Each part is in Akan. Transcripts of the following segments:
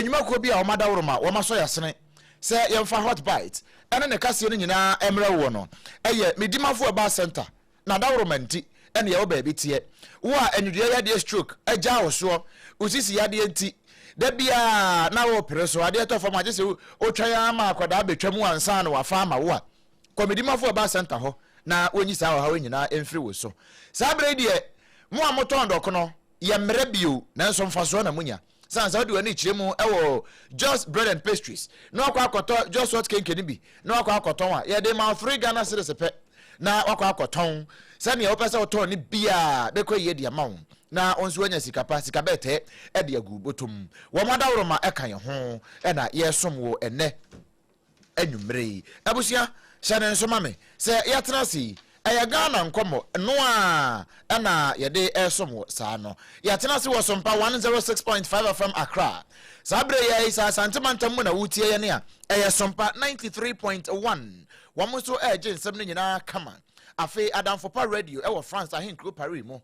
Nnwumakuo bi a wɔn adaworoma wɔn asɔ yɛasene sɛ yɛmfa Hot Bite ɛne ne kaseɛ no nyinaa mmrɛ woɔ no yɛ Medimafo Herbal Centre. Na adaworoma nti ɛne ɛwɔ baabi teɛ. Wo a anwudwoeɛ yadeɛ stroke agyaa wo soɔ, wo sisi yadeɛ nti da biara na worepere so, adeɛ tɔ fam a gye sɛ wotwɛn ara ma akwadaa bɛtwa mu ansa na wafa ama wo a, kɔ Medimafo Herbal Centre hɔ na wɔnyi saa ɔhaw yi nyinaa mfiri wo so. Saa berɛ yi deɛ, mo a motɔn dɔkono, yɛmmrɛ bio, nanso mfasoɔ na monya. Sane sɛ wode w'ani kyerɛ mu wɔ Just Bread and Pastries na wakɔ akɔtɔ Just Hot Kenke no bi na wakɔ akɔtɔn a, yɛde ma wo 3 Ghana cedis pɛ na wakɔ akɔtɔn. Sɛnea wopɛ sɛ wotɔn no biara bɛkɔ yie de ama wo na wo nso woanya sika pa, sika bɛɛtɛɛ de agu wo bɔtɔ mu. Wɔn adaworoma ka yɛn ho na yɛresom wo ɛnnɛ. Anwummere yi. Abusua, hyɛ no nso ma me sɛ yɛatena ase yi, ɛyɛ Ghana nkɔmmɔ no ara na yɛde resom wo saa no. Yɛatena ase wɔ Sompa 106.5 FM Accra. Saa berɛ yi ara yi, sɛ Asante mantam mu na woretie yɛn a, ɛyɛ Sompa 93.1. Wɔn nso regye nsɛm no nyinaa kama. Afei Adamfo Pa Radio wɔ France ahenkuro Paris mu.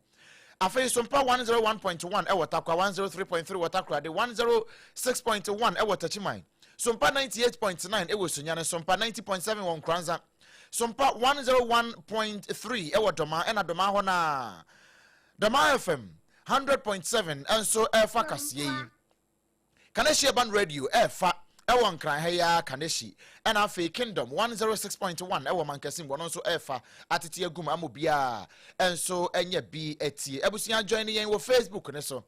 Afei Sompa 101.1 wɔ Tarkwa, 103.3 wɔ Takoradi, 106.1 wɔ Techiman, Sompa 98.9 wɔ Sunyani, Sompa 90.7 wɔ Nkoranza, Sompa 101.3 wɔ Dɔmaa ɛna Dɔmaa hɔ no ara Dɔmaa FM 100.7 nso ɛrefa kaseɛ yi. Kaneshie Urban Radio ɛrefa ɛwɔ Nkran ha yi ara Kaneshie, ɛna afei Kingdom 106.1 ɛwɔ Mankasim wɔn nso ɛrefa atete agum ama obiara nso anya bi atie. Abusua join yɛn wɔ Facebook ne so.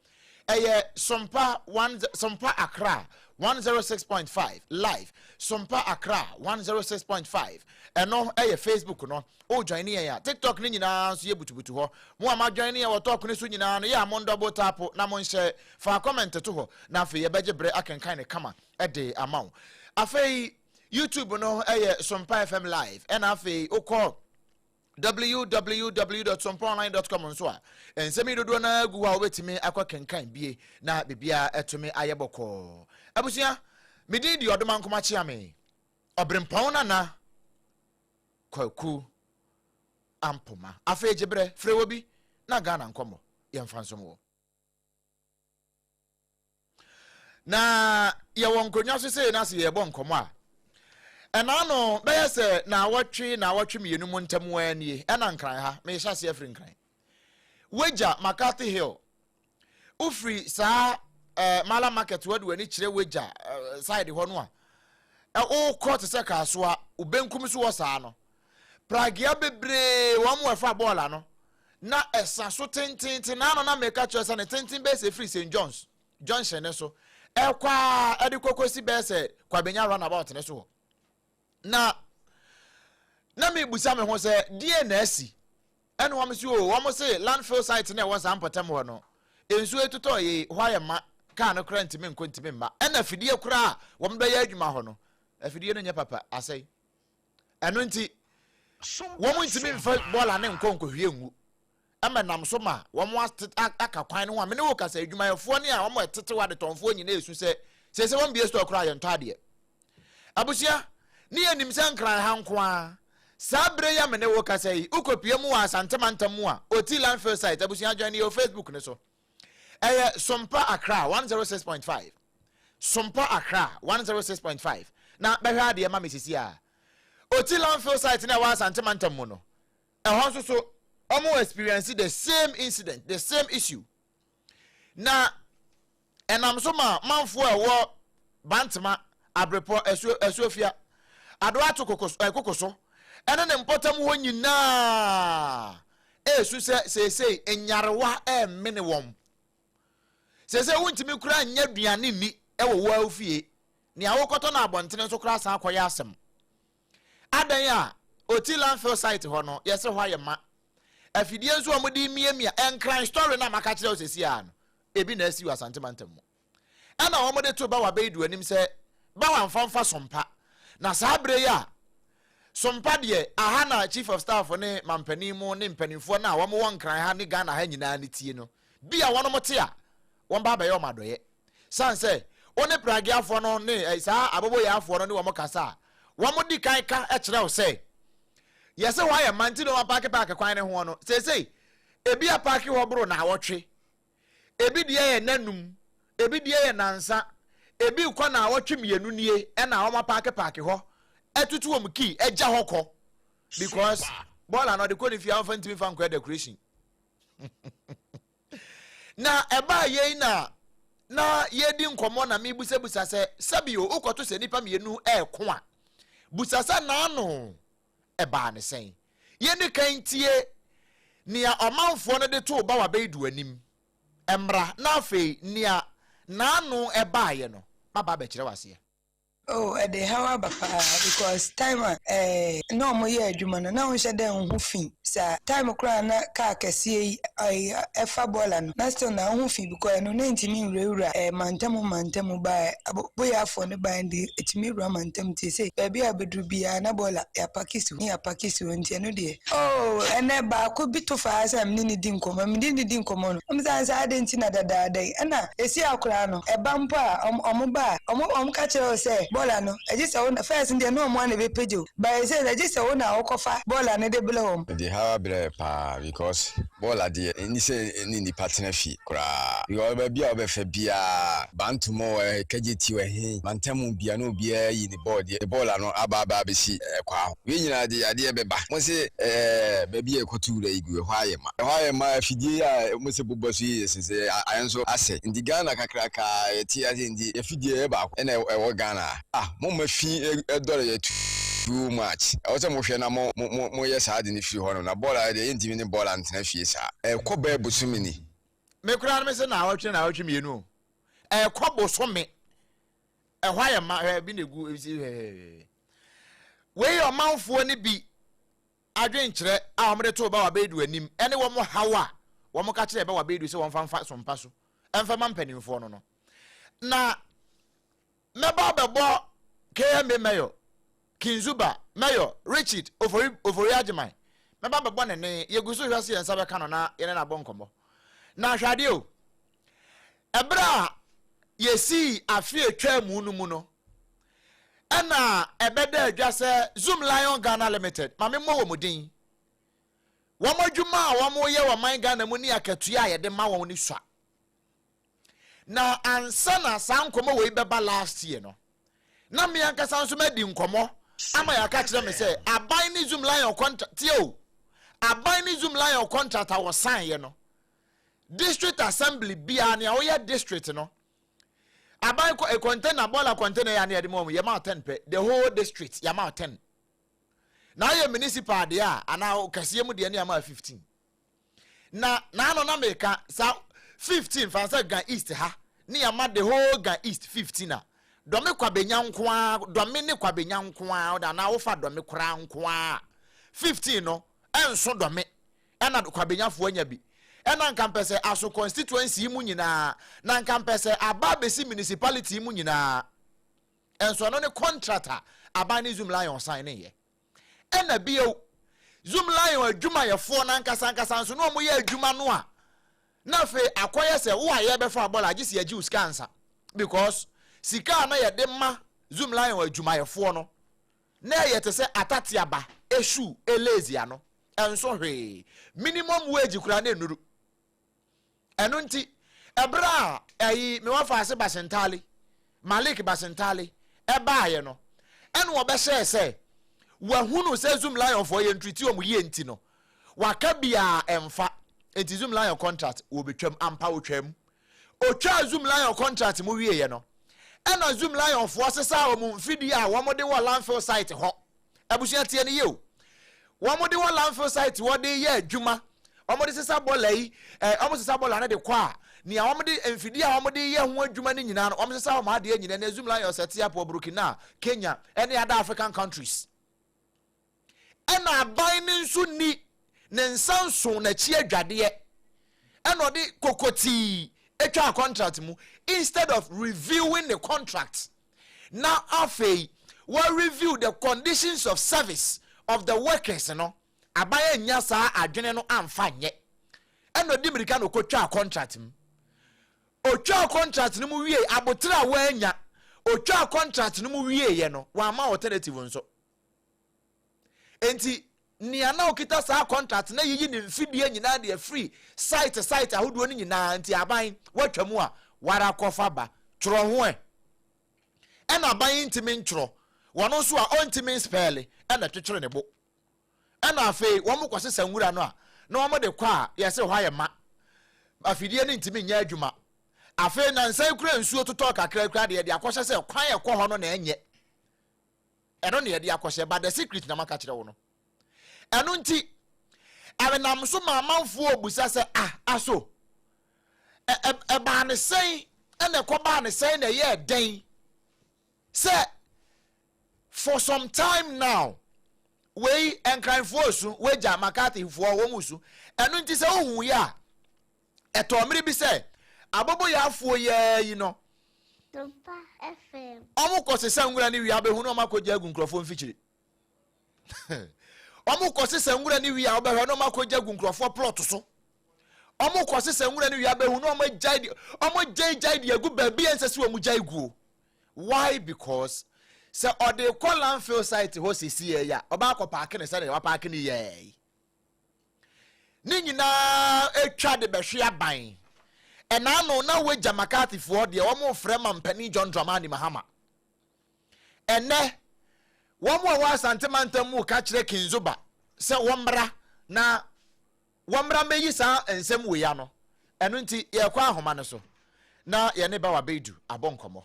Ɛyɛ Sompa one Sompa Accra 106.5 live Sompa Accra 106.5 ɛno ɛyɛ Facebook no. O join yɛn a TikTok ne nyinaa nso yɛ butubutu hɔ. Mo a ma join yɛn wɔ talk no so nyinaa no yɛ a mo double tap na mo nhyɛ fa comment to hɔ na afei yɛbɛgye bere akenkan ne kama de ama wo. Afei YouTube no ɛyɛ Sompa FM live ɛna afei wokɔ www.sompaonline.com nso a nsɛm yi dodoɔ no ara gu hɔ a wobɛtumi akɔ kenkan bie na biribiara atumi ayɛ bɔkɔɔ. Abusua, me din di Ɔdoma Nkoma Kyeame, Ɔberempɔn Nana Kwaku Ampoma. Afei gye berɛ, frɛ wɔ bi na Ghana nkɔmmɔ yɛmfa nsom wɔ. Na yɛwɔ nkonnwa so sei na sɛ yɛrebɔ nkɔmmɔ a, ɛna ano bɛyɛ sɛ naawɔtwe naawɔtwe mmienu mu ntam ara nie, ɛna Nkran ha, mehyɛ aseɛ afiri Nkran. Wagya McCarthy Hill, wofiri saa eh, Mala Market hɔ de w'ani kyerɛ Wagya eh, side hɔ no a, wokɔ te sɛ Kasoa, wo benkum so wɔ saa no, pragea bebree wɔn mo ɛfa bɔɔla no na ɛsa so tententen na ano na meka kyerɛ sɛ ne tenten bɛyɛ sɛ firi St John's junction ne so ɛkɔ a ɛde kɔkɔsi bɛyɛ sɛ Kwabenya runabout ne so hɔ na na mebusa me ho sɛ deɛ na asi ɛna wɔn si o wɔn se landfill site na ɛwɔ saa mpɔtam hɔ no nsuo etotɔ yɛ hɔ ayɛ ma kaa no koraa ntumi nkɔ ntumi mma ɛna afidie koraa wɔn bɛyɛ adwuma hɔ no afidie no nyɛ papa asɛe. Ɛno nti, wɔntumi mfa bɔɔla no nkɔ nkɔhwie ngu. Ɛma nam so ma wɔn aka kwan no ho a me ne wo kasa adwumayɛfoɔ ne a wɔn ɛtete hɔ adetɔnfoɔ nyinaa esu sɛ sɛ wɔn bie store koraa yɛntɔ adeɛ. Abusua, ne yɛnim sɛ Nkran ha nko ara. Saa bere yi a me ne wo kasa yi, wokɔpie mu wɔ Asante mantam mu a, Oti landfill site, abusua join yɛ wɔ Facebook no so. Ɛyɛ Sompa Accra 106.5. Sompa Accra 106.5. Na bɛhwɛ adeɛ ma me sisi a. Oti landfill site na ɛwɔ Asante mantam mu no, ɛhɔ nso so wɔn experience the same incident, the same issue. Na ɛnam so ma manfoɔ a ɛwɔ Bantama, Abrepɔ, Asuo, Asuofia, Adoato koko, eh, koko so, ɛne ne mpɔtam hɔ nyinaa ɛresu sɛ seesei nyarewa ɛremene wɔn. Seesei wontumi koraa nyɛ aduane nni wɔ wo ara fie. Nea wokɔtɔ no abɔntene nso koraa san akɔyɛ asɛm. Adan a Oti landfill site hɔ no, yɛsɛ hɔ ayɛ ma. Afidie nso a wɔde miamia, Nkran story no a maka kyerɛ wo seesei ara no, ebi na asi wɔ Asante mantam mu. Ɛna wɔde to Bawa Beidu anim sɛ Bawa mfa mfa Sompa. Na saa berɛ yi a Sompa deɛ aha na Chief of Staff ne mampanin mu ne mpanimfoɔ no a wɔwɔ Nkran ha ne Ghana ha nyinaa no tie no, bi a wɔnom te a wɔn ba abɛyɛ wɔn adɔeɛ. Sane sɛ wo ne Prageafoɔ no ne eh, saa aboboyaafoɔ no ne wɔn kasa a, wɔn di kan ka kyerɛ wo sɛ yɛsɛ hɔ ayɛ ma nti na wɔn apaake paake kwan no ho no. Seesei ebi apaake hɔ boro naawɔtwe. Ebi deɛ yɛ nnanum, ebi deɛ yɛ nnansa, Ebi rekɔ naawɔtwe mmienu nie ɛna wɔn apaakepaake hɔ atutu wɔn key agya hɔ kɔ because bɔɔla no ɔde kɔ ne fie a ɔmfa ntumi fa nkɔyɛ decoration. Na ɛbaa yei na na yɛredi nkɔmmɔ na mebusabusa sɛ sɛbio wokɔto sɛ nnipa mmienu ɛreko a busa sɛ n'ano ɛbaa ne sɛn. Yɛnni kan tie nea ɔmanfoɔ no de too Bawa Beidu anim mmra na afei nea n'ano ɛbaeɛ no maba abɛkyerɛ wo aseɛ. Oh ɛde haw aba paa because time a eh na ɔmo yɛ adwuma no na wonhyɛ da nhu fi saa time koraa na car kɛseɛ yi eh ɛfa bɔɔla no na still na wohu fi because ɛno na ɛntumi nwurawura eh mantamu mantamu ba boyafoɔ no ban de ɛtumi wura mantamu nti seesei baabi a wobɛduru biara na bɔɔla yɛapaki si hɔ ne yɛapaki si hɔ nti ɛno deɛ Oh ɛnɛ baako bi to faa sɛ mene no di nkɔmmɔ, mene no di nkɔmmɔ no, ɔbisa me sɛ adɛn nti na dadaada yi, ɛna ɛsi a koraa no, ɛba mpo a, ɔmo ba a, ɔmo ɔmo ka kyerɛ wo sɛ bɔɔla no, ɛgye sɛ wo na, first no deɛ na ɔmo ara na ɛbɛpagya o, but seesei no ɛgye sɛ wo na wokɔfa bɔɔla no de brɛ wɔn. Ɛde haw abrɛ paa because bɔɔla deɛ ɛnni sɛ ɛne nnipa tena fie koraa because baabi a wobɛfa biara, Bantom o, Kegyeti o, ɛhe, mantam biara na obiara ayi ne bɔɔl deɛ, ne bɔɔla no aba aba abɛsi ɛkwaa ho. Wei nyinaa de adeɛ bɛba. Mo se ɛɛ baabi a yɛkɔto wura yi gu ɛhɔ ayɛ ma. Ɛhɔ ayɛ ma afidie yi a mo se bobɔ so yi yɛ sensɛ ayɛ nso asɛe. Nti Ghana kakraka a yɛte ase nti afidie ɛyɛ baako ɛna ɛwɔ Ghana ha. Ah mo mma fi ɛdɔre yɛ too much. Ɛwɔ sɛ mo hwɛ na mo mo mo yɛ saa ade no firi hɔ nom na bɔɔla deɛ yɛntumi ne bɔɔla ntena fie saa. Ɛkɔ bɛyɛ bosome ni. Me koraa no me se naawɔtwe naawɔtwe mmienu o. Ɛkɔ bosome. Ɛhɔ ayɛ ma hwɛ bi na egu esi hwɛhwɛhwɛ. Wei yɛ ɔmanfoɔ no bi adwenkyerɛ a wɔde too Bawa Beidu anim ne wɔn haw a wɔka kyerɛɛ Bawa Beidu sɛ wɔmfa mfa sompa so mfa ma mpanimfoɔ no no. Na mɛba abɛbɔ KMA Mayor, Kinzuba Mayor Richard Ofori Ofori Agyeman. Mɛba abɛbɔ ne ne yɛgu so hwɛ sɛ yɛn nsa bɛka no na yɛne no abɔ nkɔmmɔ. Na hwɛ adeɛ o, Ɛberɛ a yɛsii afe a ɛtwaa mu no mu no, ɛna ɛbɛdaa dwa sɛ Zoomlion Ghana Limited, ma memmɔ wɔn din, wɔn adwuma a wɔyɛ wɔ man Ghana mu ne akatua a yɛde ma wɔn no sua. Na ansa na saa nkɔmmɔ wei bɛba last year no, na me ankasa nso madi nkɔmmɔ ama yɛaka kyerɛ me sɛ aban ne Zoomlion contract, tie o, aban ne Zoomlion contract a wɔsan yɛ no, District assembly biara nea ɔyɛ district no aban kɔ eh, container bɔɔla container yɛ a na yɛde ma wɔn yɛ ma ten pɛ the whole district yɛ ma ten na ayɛ municipal deɛ a anaa kɛseɛ mu deɛ ne yɛ ma 15 na n'ano na meka sa 15 fan sɛ Ga East ha ne yɛ ma the whole Ga East 15 a dɔme kwabenya nko ara dɔme ne kwabenya nko ara anaa wofa dɔme koraa nko ara 15 no ɛnso dɔme Ɛna Kwabenyafoɔ anya bi. Ɛna nka mpɛ sɛ aso constituency yi mu nyinaa, na nka mpɛ sɛ aba abɛsi municipality yi mu nyinaa. Ɛnso ɛno ne contract a aban ne Zoomlion sign ne yɛ. Ɛna bio, Zoomlion adwumayɛfoɔ no ankasa ankasa nso na wɔyɛ adwuma no a, na afei akɔyɛ sɛ wo a yɛrebɛfa abɔla agye sɛ yɛgye wo sika ansa. Because sika a na yɛde ma Zoomlion adwumayɛfoɔ no, Na ɛyɛ te sɛ atatiaba, shoe, lazy ano. Ɛnso hwee. Minimum wage koraa na ɛnnuru. Ɛno nti, ɛberɛ a ɛyi me wɔfaase Basintale, Malik Basintale, ɛbaeɛ no, ɛna ɔbɛhyɛɛ sɛ wahunu sɛ Zoomlion foɔ yɛ ntriti wɔn yie nti no, waka biara ɛmfa. Nti Zoomlion contract wɔbɛtwam. Ampa wɔtwaam. Otwaa Zoomlion contract mu wieeɛ no, ɛna Zoomlion foɔ sesaa wɔn mfidie a wɔn de wɔ landfill site hɔ. Abusua tie no yie o. Wɔn de wɔ landfill site hɔ de yɛ adwuma. Wɔn de sesa bɔla yi, eh, wɔn sesa bɔla no de kɔ a, nea wɔn de mfidie a wɔn de yɛ ho adwuma no nyinaa no, wɔn sesa wɔn adeɛ nyinaa. Na Zoomlion sɛte up wɔ Burkina, Kenya, ɛne other African countries. Ɛna aban no nso nni ne nsa nso n'akyi adwadeɛ ɛna ɔde kokotii atwaa contract mu instead of reviewing the contract na afei wa review the conditions of service of the workers no aban annya saa adwene no amfa nyɛ ɛna ɔdi mirika na ɔkɔtwaa contract mu. Otwaa contract no mu wiei abotere a wannya otwaa contract no mu wieeɛ no wamma alternative nso. Enti nea na ɔkita saa contract no ayiyi ne mfidie nyinaa de afiri site site ahodoɔ no nyinaa nti aban watwa mu a wara kɔfa ba twerɛ ho ɛ. Ɛna aban yi ntumi ntwerɛ, wɔn nso a ɔntumi nspɛɛle ɛna ɛtwetwere ne bo. Ɛna afei wɔn kɔ sesa nwura no a na wɔn de kɔ a yɛse hɔ ayɛ ma. Afidie no ntumi nyɛ adwuma. Afei nansa yi koraa nsuo totɔɔ kakra koraa deɛ yɛde akɔhyɛ sɛ kwan a ɛkɔ hɔ no na ɛnyɛ. Ɛno na yɛde akɔhyɛ but the secret na maka kyerɛ wo no. Ɛno nti ɛnam so ma amanfoɔ bisa sɛ ah aso ɛbaa ne sɛn ɛna ɛkɔbaa ne sɛn na ɛyɛɛ dɛn sɛ for some time now wei nkranfoɔ su wagya McCarthyfoɔ wɔn mu su. Ɛno nti sɛ wohu yɛ a ɛtɔɔ mmere bi sɛ aboboyaafoɔ yi yi no ɔmo kɔ sesa nwura ne wie abɛhu na ɔmo akɔgya agu nkurɔfoɔ mfikyiri. Ɔmo kɔ sesa nwura ne wie a wobɛhwɛ na ɔmo akɔgya agu nkurɔfoɔ plot so. Ɔmo kɔ sesa nwura ne wie abɛhu na ɔmo agyae de ɔmo gyae de agu baabi a ɛnsɛ sɛ ɔmo gyae guo. Why? Because sɛ ɔde kɔ landfill site hɔ sisi yɛ ya ɔba akɔ park ne sɛdeɛ wapark ne yɛɛ ne nyinaa atwa de bɛhwe aban. Ɛna no na wagya McCarthyfoɔ deɛ wɔn frɛ ma mpanin John Dramani Mahama. Ɛnɛ wɔn a wɔwɔ Asante mantam mu ka kyerɛ Kinzoba sɛ wɔmmra na wɔmmra mmɛyi saa nsɛm wei ano. Ɛno nti yɛkɔ ahoma no so na yɛne Bawa Beidu abɔ nkɔmmɔ.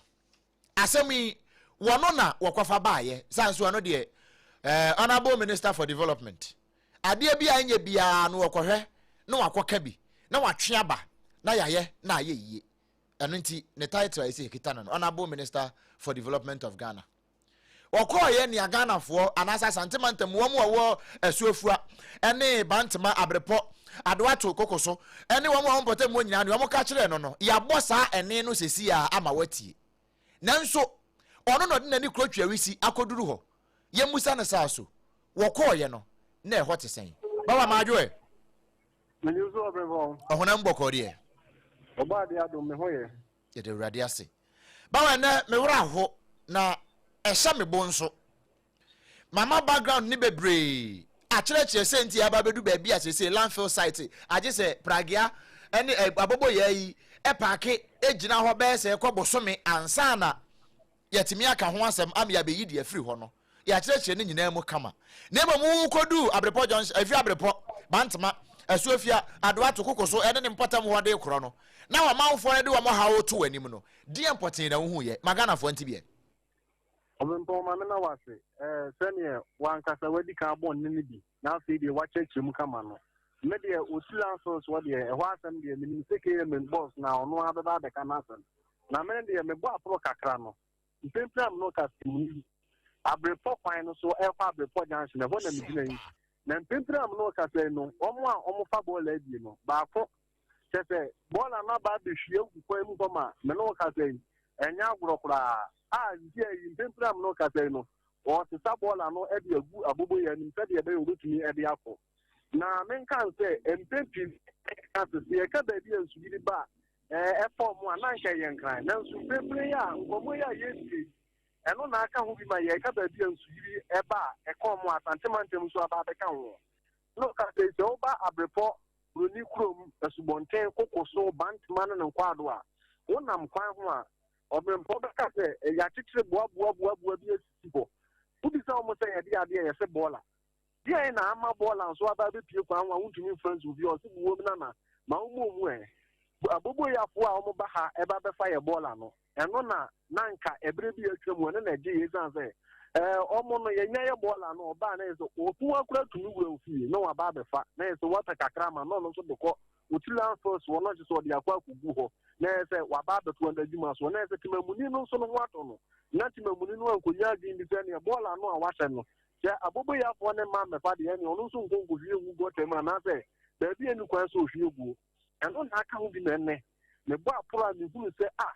Asɛm yi wɔno na wɔkɔfa baayɛ saa nso ɛno deɛ Honourable Minister for Development adeɛ bi a ɛnyɛ biara no wɔkɔhwɛ na wakɔka bi na watwe aba na yɛayɛ na ayɛ yie. Ɛno nti ne title a ɛsɛ yɛkita no no, Honourable Minister for Development of Ghana. Wɔkɔɔyɛ nea Ghanafoɔ anaasɛ Asante mantam wɔn a wɔwɔ Asuafua ne Bantama, Abrepɔ, Adoato, Koko so ne wɔn a wɔn mpɔtam hɔ nyinaa nea wɔka kyerɛɛ no no, yɛabɔ saa ɛne no sɛsi a ama watie. Nanso ɔno na ɔde n'ani kuro Tweawisi akɔduru hɔ. Yɛmmusa no saa so wɔkɔɔyɛ no na ɛhɔ te sɛn? Bawa maadwo ɛ. Menye nso ɔbrɛbɔ. Ɔhonam bɔkɔɔ deɛ. Ɔbɔ adeɛ adom me ho yɛ. Yɛde Awurade ase. Bawa ɛnɛ me werɛ aho na ɛhyɛ me bo nso. Mama background ne bebree akyerɛkyerɛ sɛ nti aba bɛdu baabi a seesei landfill site agye sɛ pragea ne aboboyaa yi ɛpaake gyina hɔ bɛyɛ sɛ ɛkɔ bosome ansa na yɛatumi aka ho asɛm ama yɛabɛyi deɛ afiri hɔ no. Yɛakyerɛkyerɛ ne nyinaa mu kama. Na mmom wokɔduu Abrepɔ junction, ɛfiri Abrepɔ, Bantama, Asuofia, Adoato, Koko so ɛne ne mpɔtam hɔ de korɔ no, na ɔmanfoɔ no de wɔn haw to w'anim no, deɛ mpɔtee na wohuiɛ? Ma Ghanafoɔ nte biɛ. Ɔbempɔn, ma menna wo ase eh, sɛdeɛ w'ankasa w'adi kan abɔ nne no bi na afei deɛ w'akyerɛkyerɛ mu kama no. Me deɛ Otile Assos hɔ deɛ ɛhɔ asɛm deɛ menim sɛ KMN boss na ɔno ara bɛba abɛka n'asɛm. Na me deɛ mebɔ aporo kakra no, mprempren a me ne wo kasa yi, menim Abrepɔ kwan no so ɛrekɔ Abrepɔ junction, ɛhɔ na megyina yi. Na mprempren a me ne wo kasa yi no, wɔn a wɔfa bɔɔla adie no, baako Kyerɛ sɛ, bɔɔla no aba abɛhwie agu kwan mu hɔ ma me ne wo kasa yi, ɛnyɛ agorɔ koraa. A Nti ayi, mprempren a me ne wo kasa yi no, wɔresesa bɔɔla no de agu aboboyaa anim sɛdeɛ ɛbɛyɛ wɔbɛtumi de akɔ. Na menka no sɛ, mpɛn pii no yɛka sɛ, sɛ yɛka baabi a nsuyiri ba a, ɛfa wɔn a, na anka ɛyɛ nkran. Nanso mprempren yi a nkɔmmɔ yi a yɛredie yi, ɛno na aka ho bi ma yɛreka baabi a nsuyiri ba a, ɛka wɔn a, Asante mantam nso aba abɛka ho. Na ɔka sɛ, sɛ woba Abrepɔ Buroni kurom, asubɔnten, koko so, Bantama ne ne nkwaado a, wonam kwan ho a, ɔberempɔn bɛka sɛ, Yɛakyekyere boaboaboaboa bi asisi hɔ. Wobisa wɔn sɛ, Yɛde adeɛ a yɛse bɔɔla. Deɛn na ama bɔɔla nso aba abɛpue kwan ho a wontumi mfa nsi obi a ɔse buom nana ma wommɔ mu ɛ? Aboboyafoɔ a wɔba ha ba bɛfa yɛ bɔɔla no, Ɛno na na anka ɛberɛ bi a atwa mu ɛno na ɛgye yɛ ɛsiane sɛ ɛɛ ɔmo no yɛnya yɛ bɔɔla no ɔbaa na yɛ sɛ ɔko akora tumi wura ofie na waba abɛfa na yɛ sɛ wapɛ kakra ama na ɔno nso de kɔ otiri landfill soɔ na ɔkyɛ sɛ ɔde akɔ akɔgu hɔ na yɛ sɛ waba abɛtoa n'adwuma soɔ na yɛ sɛ temamuni no nso no ho atɔ no na temamuni no ankɔnya adwene bi sɛ neɛ bɔɔla no a wahyɛ no sɛ aboboyafoɔ ne mma mmɛfa deɛ ɛne ɔno nso nkɔ nkɔhwie ngu gɔta mu anaasɛ baabi a ɛni kwan sɛ ɔhwie guo. Ɛno na aka ho bi na ɛnnɛ mebɔ aporo a mehunu sɛ ah,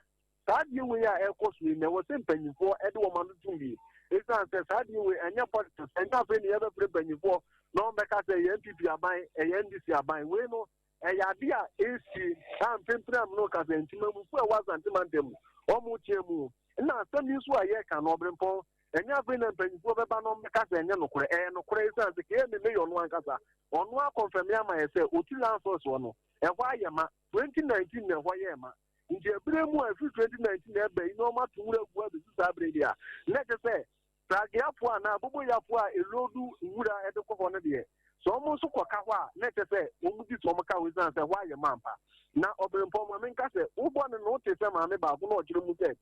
saa adeɛ wei a ɛrekɔ so yi na ɛwɔ sɛ mpanyinfoɔ de wɔn ano tom bi. Ɛsiane sɛ saa adeɛ wei ɛnyɛ politics, ɛnyɛ afei ne yɛbɛfrɛ mpanyinfoɔ na wɔn bɛka sɛ ɛyɛ NPP aban, ɛyɛ NDC aban. Wei no ɛyɛ adeɛ a ɛresie a mprempren a me ne wo kasa yi, ntimamufoɔ a ɛwɔ Asante mantam mu, wɔn retea mu. Ɛna asɛm yi nso a yɛreka no, Ɔberempɔn, ɛnyɛ afei na mpanyinfoɔ bɛba na wɔn bɛka sɛ ɛnyɛ nokorɛ. Ɛyɛ nokorɛ ɛsiane sɛ KMA Mayor no ankasa, ɔno akɔnfɛme ama yɛ sɛ Oti Landfills hɔ no, ɛhɔ ayɛ ma. 2019 na ɛhɔ yɛɛ ma. Nti ɛberɛ mu a ɛfiri 2019 ɛba yi na wɔn ato nwura agu abɛsi saa berɛ yi deɛ a, na ɛkyɛ sɛ Prageafoɔ anaa aboboyafoɔ a ɛloodu nwura de kɔ hɔ no deɛ, sɛ wɔn nso kɔka hɔ a, na ɛkyɛ sɛ wɔn di sɛ wɔn ka hɔ ɛsiane sɛ hɔ ayɛ ma ampa. Na ɔberempɔn ma menka sɛ, wobɔ no no wote sɛ maame baako na ɔkyerɛ mu sɛ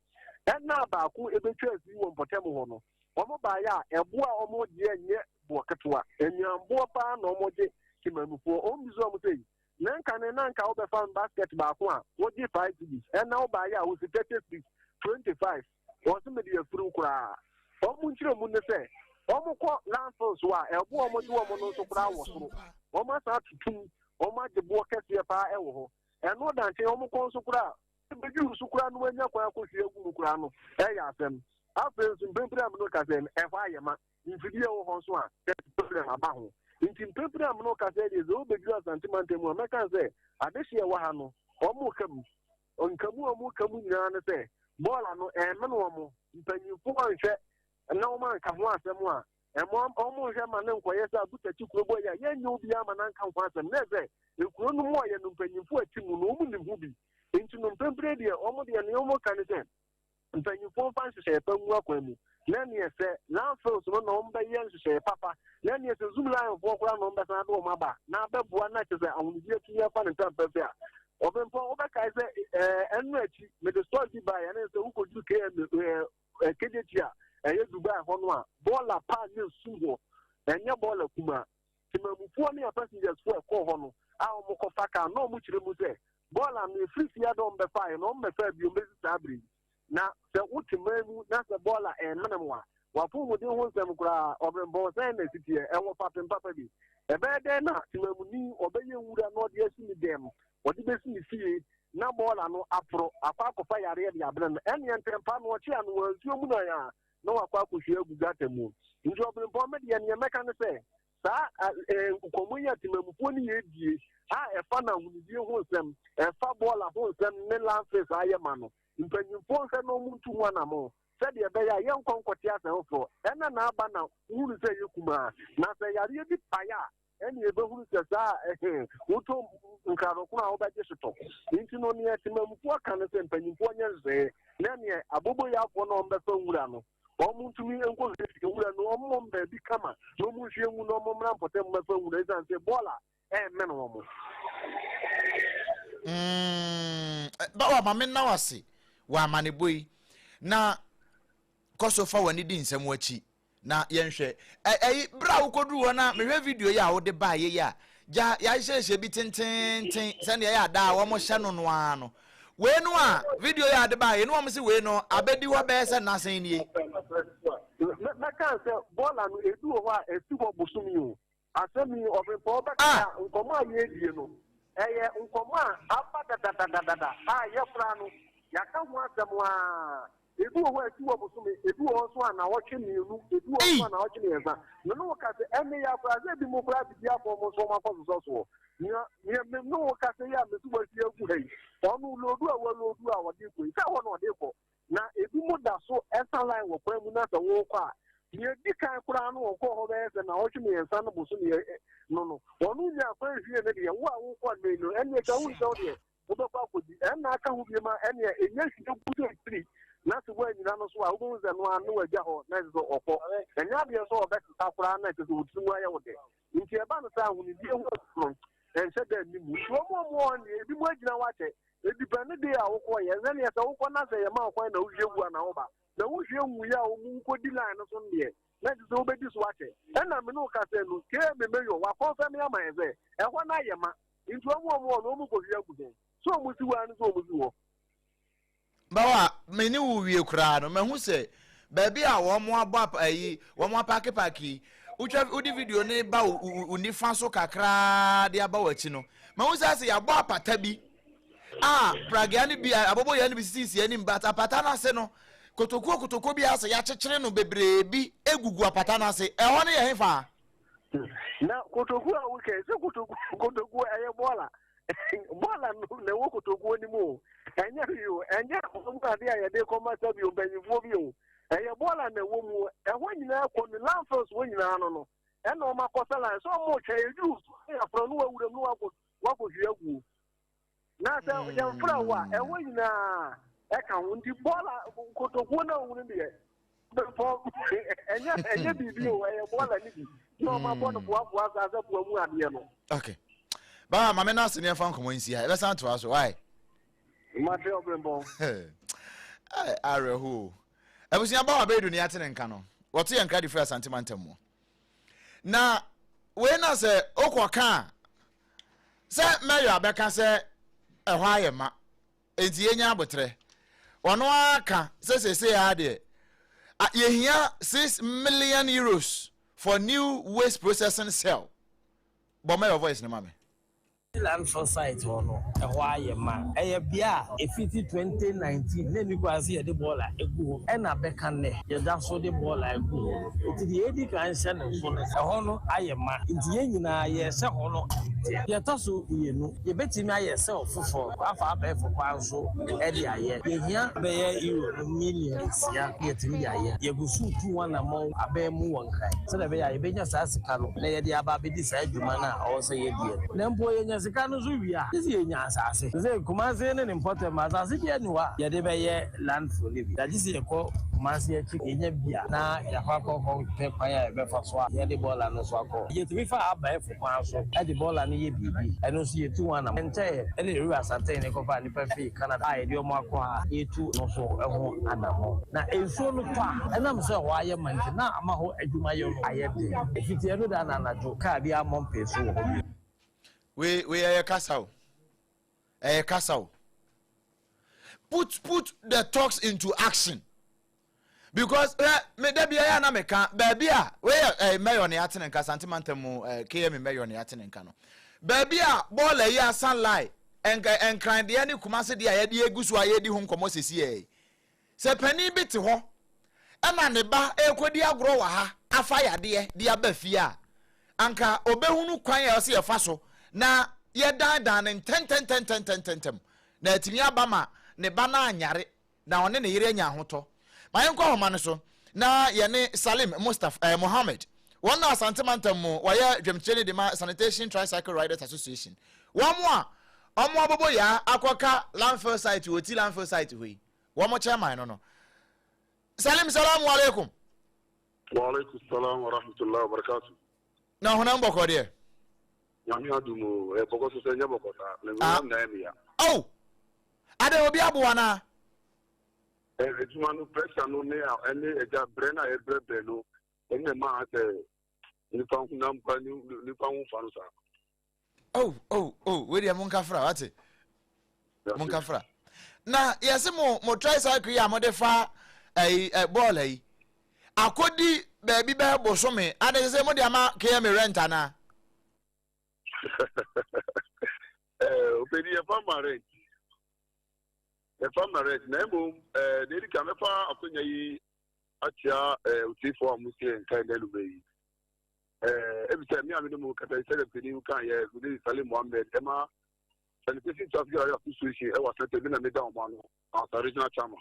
ɛna baako ɛbɛtwa afiri wɔ mpɔtam hɔ no, wɔn baeɛ a ɛboɔ a wɔgyeɛ nyɛ boɔ ketewa, nnuanboɔ paa na wɔgye temamufoɔ. Wɔn bisa wɔn sɛ, Na nka ne na nka wobɛfa basket baako a wogye 5 cedis, ɛna wobaeɛ a wosi 30 cedis, 25. Wɔn mede afiriw koraa. Wɔn nkyerɛmu ne sɛ wɔn kɔ landfill so a ɛbo a wɔgye wɔn no nso koraa wɔ soro. Wɔn asan atutum, wɔn agye boɔ kɛseɛ paa ɛwɔ hɔ. Ɛno da nkyɛn wɔn kɔ nso koraa ebedwiri so koraa no wɔanya kwan akɔhwie agu mu koraa no ɛyɛ asɛm. Afei nso mprempren a mene kasa yi ɛhɔ ayɛ ma. Mfidie ɛwɔ hɔ nso a problem aba ho. Nti mprempren a mene kasa yi deɛ sɛ wobɛduru Asante mantam mu a mɛka sɛ adehyeɛ ɛwɔ ha no wɔn ka mu. Nkamu a wɔn ka mu nyinaa ne sɛ bɔɔla no ɛmene wɔn mpanyinfoɔ anhwɛ na wɔn anka ho asɛm a ɛmo wɔn nhwɛ ma ne nkɔyɛ sɛ abutakyi kuro bɔ yi a yɛnyɛ obiara ma nanka ho asɛm na ɛsɛ ekuro no mu a yɛ no mpanyinfoɔ akyi mu no wɔn nim ho bi nti no mpempere deɛ wɔn deɛ nea wɔn ka ne sɛ mpanyinfoɔ mfa nhyehyɛeɛ pa ngu akwan mu na neɛ sɛ landfills no na wɔn bɛyɛ nhyehyɛeɛ papa na neɛ sɛ zoom lion foɔ koraa na wɔn bɛsan de wɔn aba na abɛboa na kyerɛ sɛ ahonidie atumi afa ne ntam pɛpɛ a ɔbɛnpɔn wobɛkae sɛ ɛɛ ɛno akyi mede story bi baeɛ ɛne sɛ wokɔduru km ɛɛ kejeti a ɛyɛ Dubai hɔ no a bɔɔla paa ne sum hɔ ɛnyɛ bɔɔla kumaa temamufoɔ ne passengers foɔ ɛkɔɔ hɔ no a wɔn kɔfa kaa na wɔn kyerɛ mu sɛ bɔɔla no efiri fie adɔ wɔn bɛfa yɛ na wɔn bɛfa bio bɛsi saa bere yi na sɛ wote man mu na sɛ bɔɔla ɛmene mu a wapɔmuden ho nsɛm koraa ɔbrɛmpɔn sɛn na esi teɛ ɛwɔ fapem papa bi ɛbɛyɛ dɛn na temamuni ɔbɛyɛ nwura na ɔde asi ne dɛm ɔde bɛsi ne fie na bɔɔla no aporo akɔ akɔfa yareɛ de abrɛ no ɛneɛ ntɛmpa no ɔkye ano wɔ nsuo mu na yɛ a na wakɔ akɔhwie agu gata mu. Nti ɔbrempɔn me deɛ neɛ mɛka ne sɛ saa nkɔmmɔ yi a temamufoɔ ne yɛ die a ɛfa na ahonidie ho nsɛm ɛfa bɔɔla ho nsɛm ne landfills ayɛ ma no mpanyimfoɔ nhwɛ na ɔmo ntu ho anamo sɛdeɛ ɛbɛyɛ a yɛnkɔ nkɔte asɛm foforɔ ɛna na aba na wohunu sɛ yɛ kumaa na sɛ yareɛ bi paeɛ a ɛne yɛbɛhunu sɛ saa ɛhe wotɔ nkradokono a wobɛgye sotɔ nti no neɛ temamufoɔ ka no sɛ mpanyimfoɔ nyɛ nhyehyɛeɛ na neɛ aboboyafoɔ na ɔmbɛfa nwura no wɔn ntumi nkɔhwie nwura no wɔn mmɔ baabi kama na wɔn nhwie ngu na wɔn mmra mpɔtam mmɛfa nwura ɛsiane sɛ bɔɔla ɛmmɛn wɔn. Bawa ma me nna wase wɔ amanebɔ yi na kɔ so fa w'ani di nsɛm akyi na yɛnhwɛ ɛyi bere a wokɔduru hɔ na mehwɛ video yi a wode baa yɛ yi a gya yɛahyehyɛ bi tententen sɛdeɛ ɛyɛ adaa a wɔhyɛ no no ara no wei no a video yi a wode baa yɛ no wɔn sɛ wei no abɛdi hɔ bɛyɛ sɛ nnasen nie. Mɛka sɛ bɔɔla no ebi wɔ hɔ a esi hɔ bosom yi o. Asɛm yi, ɔbempɔn bɛkae a, nkɔmmɔ a yɛredie no, ɛyɛ nkɔmmɔ a aba dadadadada a yɛ koraa no, yɛaka ho asɛm ara. Ebi wɔ hɔ a ɛsi wɔ bosome, ebi wɔ hɔ nso a nnawɔtwe mmienu, ebi wɔ hɔ nso a nnawɔtwe mmiɛnsa. Me ne wo ka sɛ, ɛnne yi ara koraa, sɛ ebinom koraa de bi akɔ wɔn nso wɔakɔsosɔ soɔ. Nea, nea me ne wo kasa yi a mese wahwie agu ha yi, ɔno loodu a waloodu a ɔde rekɔ yi, sɛ ɛhɔ na ɔde rekɔ. Na ebinom da so sa line wɔ kwan mu na sɛ worekɔ a, nea edi kan koraa no wɔkɔɔ hɔ bɛyɛ sɛ nnawɔtwe mmiɛnsa no bosome no no, wɔn nyaa kwan hwiee no deɛ, wo a worekɔ nnɛ yi no, ɛnneɛ ka wohu sɛ wo deɛ wobɛkɔ akɔdi. Ɛnna aka ho bio ma ɛnneɛ ɛnya hwie gu sɛ tiri na sɛ woannyina no so a, wobɛhu sɛ no ara ne wagya hɔ na ɛsɛ sɛ ɔkɔ. Ɛnyɛ adeɛ sɛ ɔbɛsesa koraa na ɛsɛ sɛ wo tiri mu ayɛ wo dɛ. Nti ɛba no sɛ ahonidie ho no ɛnhyɛ da nni mu. Nti wɔn a wɔwɔ hɔ no deɛ, ebinom agyina hɔ akyɛ. Edipɛnde de a wokɔ yɛ sɛdeɛ sɛ wokɔ na sɛ yɛma wo kwan na wohwie gu a na woba. Na wohwie nwuiɛ a wɔn wokɔdi line no so no deɛ, na ɛsɛ sɛ wobɛdi so akyɛ. Ɛna me ne wo kasa yi no, KMA Mayor wakɔnfɛme ama yɛn sɛ ɛhɔ no ayɛ ma. Nti wɔn a wɔwɔ hɔ no, wɔn kɔhwie agu he? Sɛ wɔn si hɔ ara ne sɛ wɔn si hɔ. Bawa, me ne wo wie koraa no, mahu sɛ baabi a wɔn abɔ ayi, wɔn apakepaake yi, wotwa wode video no ba wo nifa so kakraa de aba w'akyi no, mahu sɛ asɛ yɛabɔ apata bi a pragea no bi abɔbɔyɛ no bi sisisi anim, but apata no ase no, kotokuo kotokuo bi asɛ yɛakyekyere no bebree bi egugu apata no ase. Ɛhɔ no yɛ hefa? Na kotokuo a wokɛ sɛ kotokuo kotokuo ɛyɛ bɔɔla. Bɔɔla no na ɛwɔ kotokuo no mu o. Ɛnyɛ hwee o. Ɛnyɛ wɔn ade a yɛde kɔma sɛbi o mpanyinfoɔ bi o. Ɛyɛ bɔɔla na ɛwɔ mu o. Ɛhɔ nyinaa kɔ no landfills wɔ nyinaa no no. Ɛna wɔn akɔsa line sɛ wɔn retwɛn eduru so ne afrɛ no wawura mu na wakɔ wakɔhwie aguo. Na sɛ yɛmfrɛ wo a, ɛhɔ nyinaa ɛka ho. Nti bɔɔla kotokuo no a wohunu deɛ, bɛpɔ ɛnyɛ ɛnyɛ biribi o, ɛyɛ bɔɔla no bi. Na ɔma bɔ no boaboa saa sɛ boa mu adeɛ no. Okay. Baa maame no ase ne ɛmfa nkɔmmɔ nsi ha. Ɛbɛsan atoa so. Why? Mate ɔbrɛmpɔn. Awerɛho o. Abusua ba wa bɛyɛ du ne yɛate ne nka no. Wɔto yɛn nkra de firi Asante mantam mu. Na wei na sɛ wokɔ ka a, sɛ mɛyɔ abɛka sɛ ɛhɔ ayɛ ma enti yɛnya abotrɛ. Ɔno ara ka sɛ seesei ara deɛ yɛhia €6 million for new waste processing cell. Bɔ mɛyɔ voice no ma me. Landfill site hɔ no, ɛhɔ ayɛ ma. Ɛyɛ bea a ɛfiti 2019 na ɛnni kwan sɛ yɛde bɔɔla gu hɔ, ɛna bɛka nnɛ yɛda so de bɔɔla gu hɔ. Nti deɛ yɛdi kan hyɛ no nso ne sɛ, ɛhɔ no ayɛ ma, nti yɛn nyinaa yɛrehyɛ hɔ no teɛ. Deɛ ɛtɔ so mmienu, yɛbɛtumi ayɛ cell foforɔ afa abɛɛfo kwan so de ayɛ. Yɛhia bɛyɛ euro no million 6 na yɛatumi de ayɛ. Yɛgu so retu ho anammɔn abɛn mu wɔ Nkran sɛdeɛ ɛbɛyɛ a yɛbɛnya saa sika no na yɛde aba abɛdi saa dwuma no a ɛwɔ sɛ yɛdiɛ no. Na mpo yɛnya sika no nso wie a, gye sɛ yɛnya asase. Te sɛ Kumase ne ne mpɔtam, asase biara nni hɔ a yɛde bɛyɛ landfill no bi. Na gye sɛ yɛkɔ Kumase akyi yɛnya bi a, na yɛakɔ akɔhwɛ kwan a yɛbɛfa so a yɛde bɔɔla no nso akɔ. Yɛtumi fa abɛɛfo kwan so de bɔɔla no yɛ biribi. Ɛno nso yɛtu ho anammɔn. Ɛnkyɛeɛ na Yɛwura Asantehene kɔfaa nnipa fii Canada a yɛde wɔn akɔ ha a yɛretu no nso ho anammɔn. Na nsuo no tɔ a, ɛnam sɛ hɔ ayɛ ma nti, na ama hɔ adwumayɛ no ayɛ den. Ɛfiti ɛno da na anadwo, kaa biara mmɔ mpee so wɔ hɔ bio. Wei wei ɛyɛ kasa o. Ɛyɛ kasa o. Put the talks into action. Because ɛ me da bi ɛyɛ na meka baabi a wei yɛ ɛ mɛyɔ ne atene nka Asante mantam mu ɛ KMA mɛyɔ ne atene nka no. Baabi a bɔɔla yi asan lie nka Nkran deɛ ne Kumase deɛ a yɛde egu so a yɛdi ho nkɔmɔ sɛsi yɛ. Sɛ panin bi te hɔ ɛna ne ba ɛrekɔdi agorɔ wɔ ha afa yadeɛ de aba fie a, anka ɔbɛhunu kwan a ɛwɔ sɛ yɛfa so na yɛdandan no ntɛntɛntɛntɛntɛntɛm na atumi aba ma ne ba no anyare na ɔne ne yere anya ahotɔ. Ma yɛnkɔ ahoma no so na yɛne Salim Mustapha, Mohammed, wɔn na Asante mantam mu wɔyɛ dwamkyerɛni de ma Sanitation Tricycle Riders Association, wɔn a wɔn abobo yaa akɔka landfill site wɔ ti landfill site hɔ yi, wɔn chairman no no. Salim, salamu alaikum. Wa alaikum salam wa rahmatullahi wa barakatuh. Na honam bɔkɔ deɛ? Nyame adum o, ɛyɛ bɔkɔ so sɛ nyɛ bɔkɔ saa, na honam na ɛyɛ meya. Oh! Adɛn, obi aboa no a? Adwuma no pressure no ne ɛne agya brɛ no a yɛbrɛbrɛ no ɛne ɛma sɛ nipa honam pa nipa ho fa no saa. Oh, oh, oh, wei deɛ monka fra, wate? Monka fra. Na yɛse mo tricycle yi a mode fa ɛyi ɛ bɔɔl yi akɔdi baabi bɛyɛ bosome ade sɛ mode ama KMA rent anaa? Ɔpɛni yɛfa ma rent, yɛfa ma rent, na mmom deɛ ɛdi kan mɛfa akwanya yi akyea otiefoɔ a mo sie nka ɛnɛ anwummerɛ yi. Ebi sɛ me a mene mu kasa yi, sɛdeɛ panin ka yɛ mede Salim Mohammed ɛma Sanitation Traffic Riders Association ɛwɔ Asante, me na meda wɔn ano as regional chairman.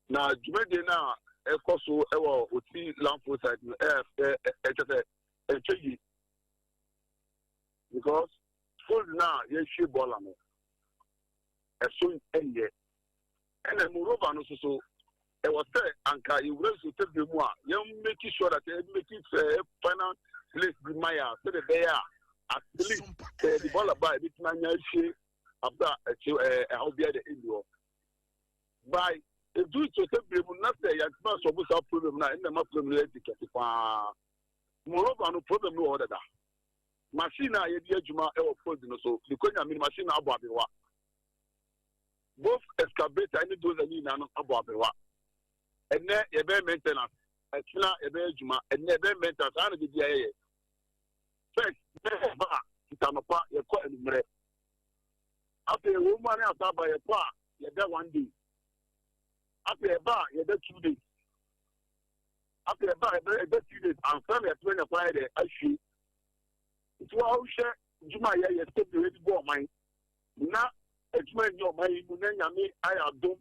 Na dwumadie no a ɛkɔ so ɛwɔ Oti landfill site no ɛyɛ ɛkyɛ sɛ ɛnkyɛ yie, because field no a yɛhwie bɔɔla no ɛso nyɛ, ɛna moreover no nso so ɛwɔ sɛ anka yɛwura nsuo tɛbea mu a yɛn make sure that yɛn make final place bi ma yɛ a sɛdeɛ ɛbɛyɛ a at least sɛ yɛde bɔɔla ba a yɛbɛtumi anya ahwie abira akyi ɛhaw biara de ɛnni hɔ. By edu nsuo tɛbea mu na sɛ yɛntumi asɔbo saa problem no a, ɛnna ɛma problem no yɛ di kɛse paa. Moreover no, problem no wɔ hɔ dada. Machine a yɛde adwuma wɔ field no so ne nyame machine no abɔ aberewa, both excavator ne dozer ne nyinaa no abɔ aberewa. Ɛnɛ yɛbɛyɛ maintenance, ɛkyena yɛbɛyɛ adwuma, ɛnɛ yɛbɛyɛ maintenance, saa na baabi a yɛyɛ first bɛyɛ ba a ntanɔpa yɛkɔ anummerɛ, afei wɔn mu a ne asa aba yɛkɔ a yɛda one day, afei ɛba a yɛda 2 days, afei ɛba a yɛda 3 days ansa na yɛtena nya kwan yɛ dɛ ahwie. Nti wɔahwɛ adwuma a yɛyɛ sɛ bi yɛde bɔ ɔman na adwuma nyɛ ɔman yi mu na Nyame ayɛ adom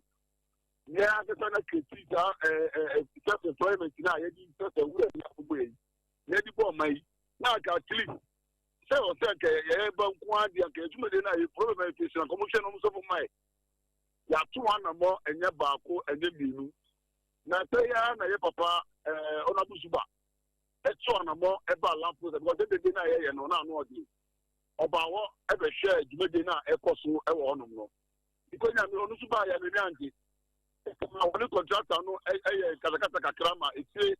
yɛn ankasa na kɛti saa ɛɛ ɛɛ self employment na yɛde sɛ wura yi akɔbɔ yi na yɛde bɔ ɔman yi na aka at least. Sɛ ɔsɛ nka yɛyɛ ba nko ara deɛ, nka adwumaden no a yɛ problem a yɛfesi no, nka wɔhwɛ no wɔn sɔfo mae. Yɛato anammɔ ɛnyɛ baako ɛnyɛ mmienu. Na sɛ yɛ ara na yɛ papa ɛɛ Honourable Zuba ɛto anammɔ ɛba lampo sɛ because dede no a yɛyɛ no na ano ɔden. Ɔbaa hɔ ɛbɛhwɛ dwumadie no a ɛkɔ so ɛwɔ hɔnom no. Nkonya mi ɔno nso baa yɛ n'ani angye. Ɛma wɔne contractor no ɛyɛ kasakasa kakra ma ekyire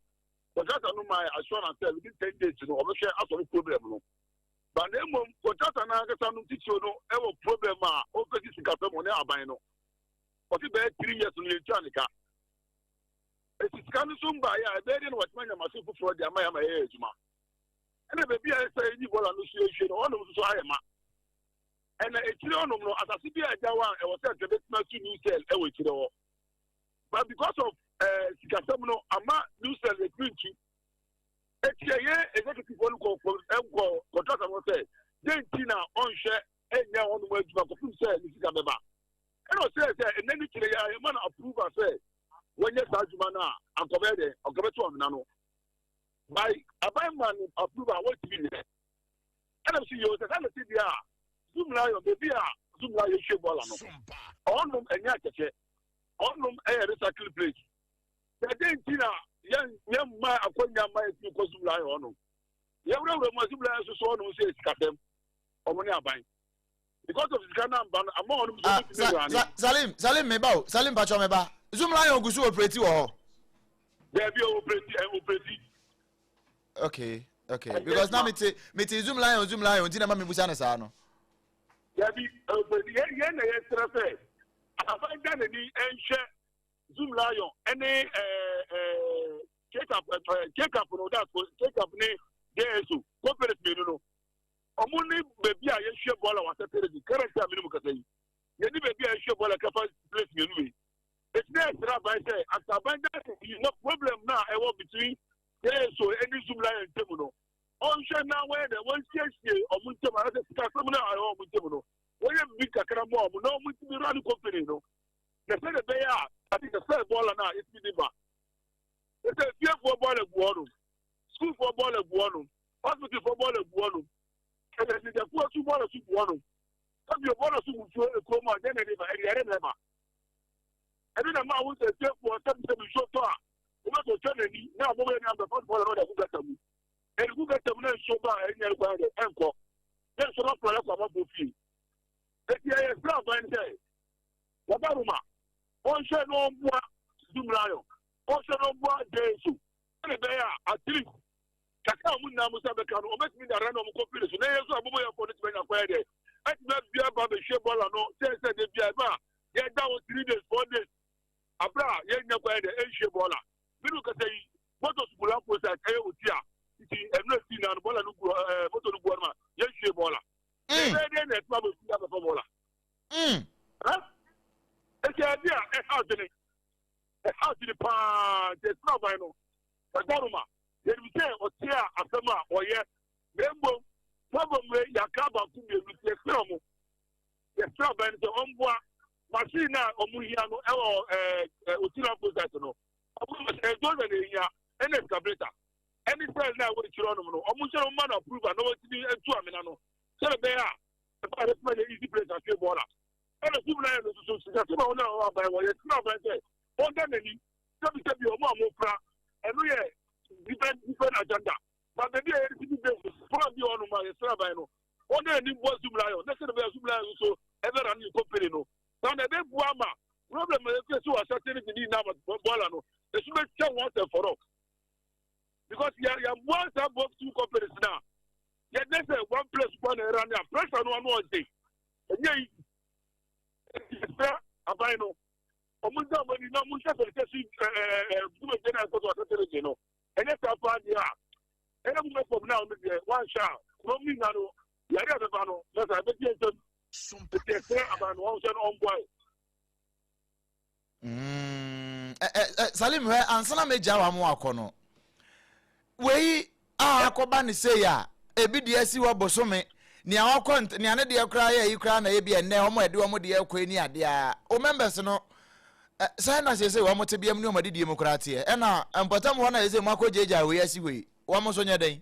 contractor no maa assurance sɛ within 10 days no ɔbɛhwɛ asɔre problem no. Ba na mmom contractor no ankasa no titire no ɛwɔ problem a ɔfɛsi sikasɛm ɔne aban no. Ɔsi bɛyɛ 3 years no yɛntua ne ka. Esi sika no so mbaeɛ a, ɛbɛyɛ deɛ na watumi anya machine foforɔ de ama yɛ ama yɛyɛ adwuma. Ɛna baabi a ɛsɛ yɛyi bɔɔla no so yɛhwie no, ɔnom nso so ayɛ ma. Ɛna akyire hɔnom no, asase bi a ɛda hɔ a ɛwɔ sɛ nka bɛtumi asu new cell ɛwɔ akyire hɔ, but because of sikasɛm no ama new cell yɛtumi ntu. Eti ɛyɛ executive no kɔ kɔ ɛnkɔ contractor no sɛ den ti na ɔnhwɛ ɛnyɛ hɔnom adwuma kɔpem sɛ ne sika bɛba. Ɛna ɔsɛ sɛ ɛnɛ ne kyerɛ yɛ a yɛma no approval sɛ wɔnyɛ saa adwuma no a, ankɔbɛyɛ dɛ ɔnkɔbɛto amena no by aban ma no approval a wɔntumi nyɛ. Ɛna sɛ yɛ sɛ sɛ na ti deɛ a Zoomlion, baabi a Zoomlion yɛhwie bɔɔla no, ɔnom ɛnyɛ akɛkyɛ, ɔnom ɛyɛ recycle place. Na den nti na yɛn yɛn mma akɔnya mma yɛtumi kɔ Zoomlion hɔnom? Yɛwurawura mu a, Zoomlion nso so ɔnom sɛ sikasɛm ɔmo ne aban because of sika na mba no ama ɔnom so ɔmo tumi wura. Salim, Salim, meba o. Salim patro, meba. Zoomlion gu so operate wɔ hɔ? Dɛbi, operate, operate. Okay, because na mete Zoomlion, Zoomlion nti na ma mebusa no saa no. Dɛbi, operate. Yɛn na yɛsrɛ sɛ aban da n'ani nhwɛ Zoomlion ɛne ɛɛ kekap ɛɛ kekap no, that's kekap ne jso corporate mmienu no. Ɔmo ne baabi a yɛhwɛ bɔɔla wɔ asɛtɛrɛ bi current a mene mu kasa yi, yɛne baabi a yɛhwɛ bɔɔla kafa place mmienu wei. Eti na yɛsrɛ aban sɛ asa aban da yi na problem na ɛwɔ between jso ɛne Zoomlion ntam no, ɔnhwɛ na wɔyɛ dɛ wɔnsiesie ɔmo ntam anaasɛ sikasɛm no a ɛwɔ ɔmo ntam no, wɔyɛ bibi kakra mmoa ɔmo na ɔmo ntumi run company no na sɛdeɛ ɛbɛyɛ a ade sɛ bɔɔla no a yɛtumi de ba ɛsɛ fiefoɔ bɔɔla gu hɔnom, sukuufoɔ bɔɔla gu hɔnom, hospitalfoɔ bɔɔla gu hɔnom, ɛnna nnidafoɔ nso bɔɔla so gu hɔnom. Ebio bɔɔla so gu nsuo ekurom a, deɛ na ɛde ba? Ɛde yare na ɛba. Ɛno na maa wo sɛ fiefoɔ sɛbisɛbi nsuo tɔ a, wobɛsɛ otwa n'ani na ɔmo bɛyɛ ne abɛfa bɔɔla na ɔde agu gutter mu. Ɛde gu gutter mu na nsuo ba a, ɛnyɛ kwan de ɛnkɔ na nsuo no afura akɔ amanfoɔ fie. Eti ɛyɛ srɛ aban sɛ wɔba Roma, ɔnhwɛ na ɔmboa Zoomlion, ɔnhwɛ na ɔmboa Jesu, ɛna ɛbɛyɛ a at least kakra a ɔmo nyinaa mo nsa bɛka no, ɔbɛtumi de ara na ɔmo kɔ pili so na yɛn nso abobo yɛn fɔ no tumi anya kwan dɛ ɛtumi abia ba bɛhwie bɔɔla no sɛ de bia ɛma yɛda hɔ 3 days, 4 days abira a yɛnya kwan dɛ ɛnhwie bɔɔla. Minu kasa yi, moto sukuu process ɛyɛ oti a nti ɛnu esi na no bɔɔla no gu moto no gu hɔ no ma yɛnhwie bɔɔla. Ɛbɛyɛ dɛ na ɛtumi abɛsi abɛfɔ bɔɔla. Esi adi a ɛha adwene, ɛha adwene paa. Nti ɛsɛ aban no ɛdaroma yɛnim sɛ ɔte a asɛm a ɔyɛ, na mmom problem wei yɛaka baako mmienu, nti yɛsrɛ ɔmo, yɛsrɛ aban no sɛ ɔmboa machine a ɔmo hia no ɛwɔ ɛɛ ɛɛ otira process no. Ɔmo machine ɛdɔza na ehia ɛna excavator ɛne cell na ɛwɔ akyire hɔnom no. Ɔmo nhyɛ no ɔmo ma no approve a na wɔtumi ntu amena no sɛdeɛ ɛbɛyɛ a ɛbɛyɛ a ɛbɛtumi ayɛ easy place ahwɛ bɔɔla. Ɛna sum na yɛ no nso so sikasɛm a wɔn a wɔwɔ aban wɔ, yɛsrɛ aban sɛ ɔnda n'ani sɛbisɛbi ɔmo a mofra ɛno yɛ different different agenda, but baabi a yɛde city base plan bi wɔ hɔnom a, yɛsrɛ aban no ɔnda n'ani bɔ Zoomlion na sɛdeɛ ɛbɛyɛ Zoomlion nso ɛbɛra ne company no na ɛbɛbua ama problem a yɛfɛ so wɔ asase no gyina nyinaa bɔɔla no esu bɛtwa once and for all, because yɛ yɛboa saa both two companies na yɛde sɛ one place kɔ na ɛra ne a pressure no ano ɔde ɛnyɛ easy. Yɛsrɛ aban no ɔmo nsa ɔmo ani na ɔmo nhyɛ sanitation dwumadie na ɛkɔ so asase region no. Ɛnyɛ saa paa deɛ a, ɛyɛ mo mɛfɔm na ɔmo deɛ wanhwɛ a kurom ne nyinaa no yare a bɛba no na sɛ ɛbɛgye nsɛm. Nti yɛsrɛ aban no ɔnhwɛ no ɔmboa yɛ. Salim, hwɛ, ansa na megya wa mo akɔ no, wei a akɔba ne sei a ebi deɛ asi hɔ bosome nea wakɔ nea ne deɛ koraa yɛ yi koraa na ebi ɛnɛ wɔn a ɛde wɔn deɛ kɔ ni adeɛ a o members no sɛn na sese wɔn te bea mu ne wɔn adidie mu koraa teɛ, ɛna mpɔtam hɔ na sese mo akɔ gyegya wei asi hɔ yi, wɔn nso nyɛ dɛn?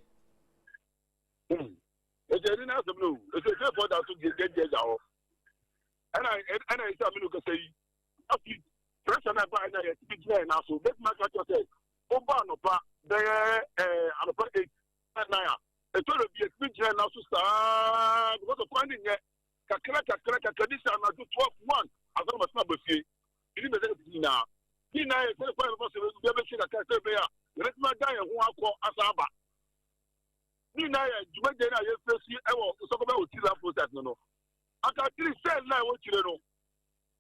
Eti ɛni n'asɛm no o. Eti efiefoɔ da so gyinagyina hɔ. Ɛna ɛna esi aminu kasa yi. Afi pressure na ɛba ɛna yɛsi bi gyina yɛn nan so. Bɛtumi aka kyerɛ sɛ woba anɔpa bɛyɛ ɛɛ anɔpa 8, 9 a, ɛtɔ da bi yɛtumi gyina yɛn nan so saa because of kwan ne nyɛ kakra kakra kakra bi sɛ anadwo 12, 1 ansa na masena aba fie. Ɛni bɛ sɛ nyinaa ne nyinaa yɛ sɛ kwan yɛbɛfa so yɛbɛhwɛ kakra sɛ ɛbɛyɛ a yɛbɛtumi ada yɛn ho akɔ asa aba. Ne nyinaa yɛ dwumadie no a yɛfiri ɛwɔ Nsɔkɔbɛ Oti landfill site no. Aka tiri sɛ na ɛwɔ kyire no,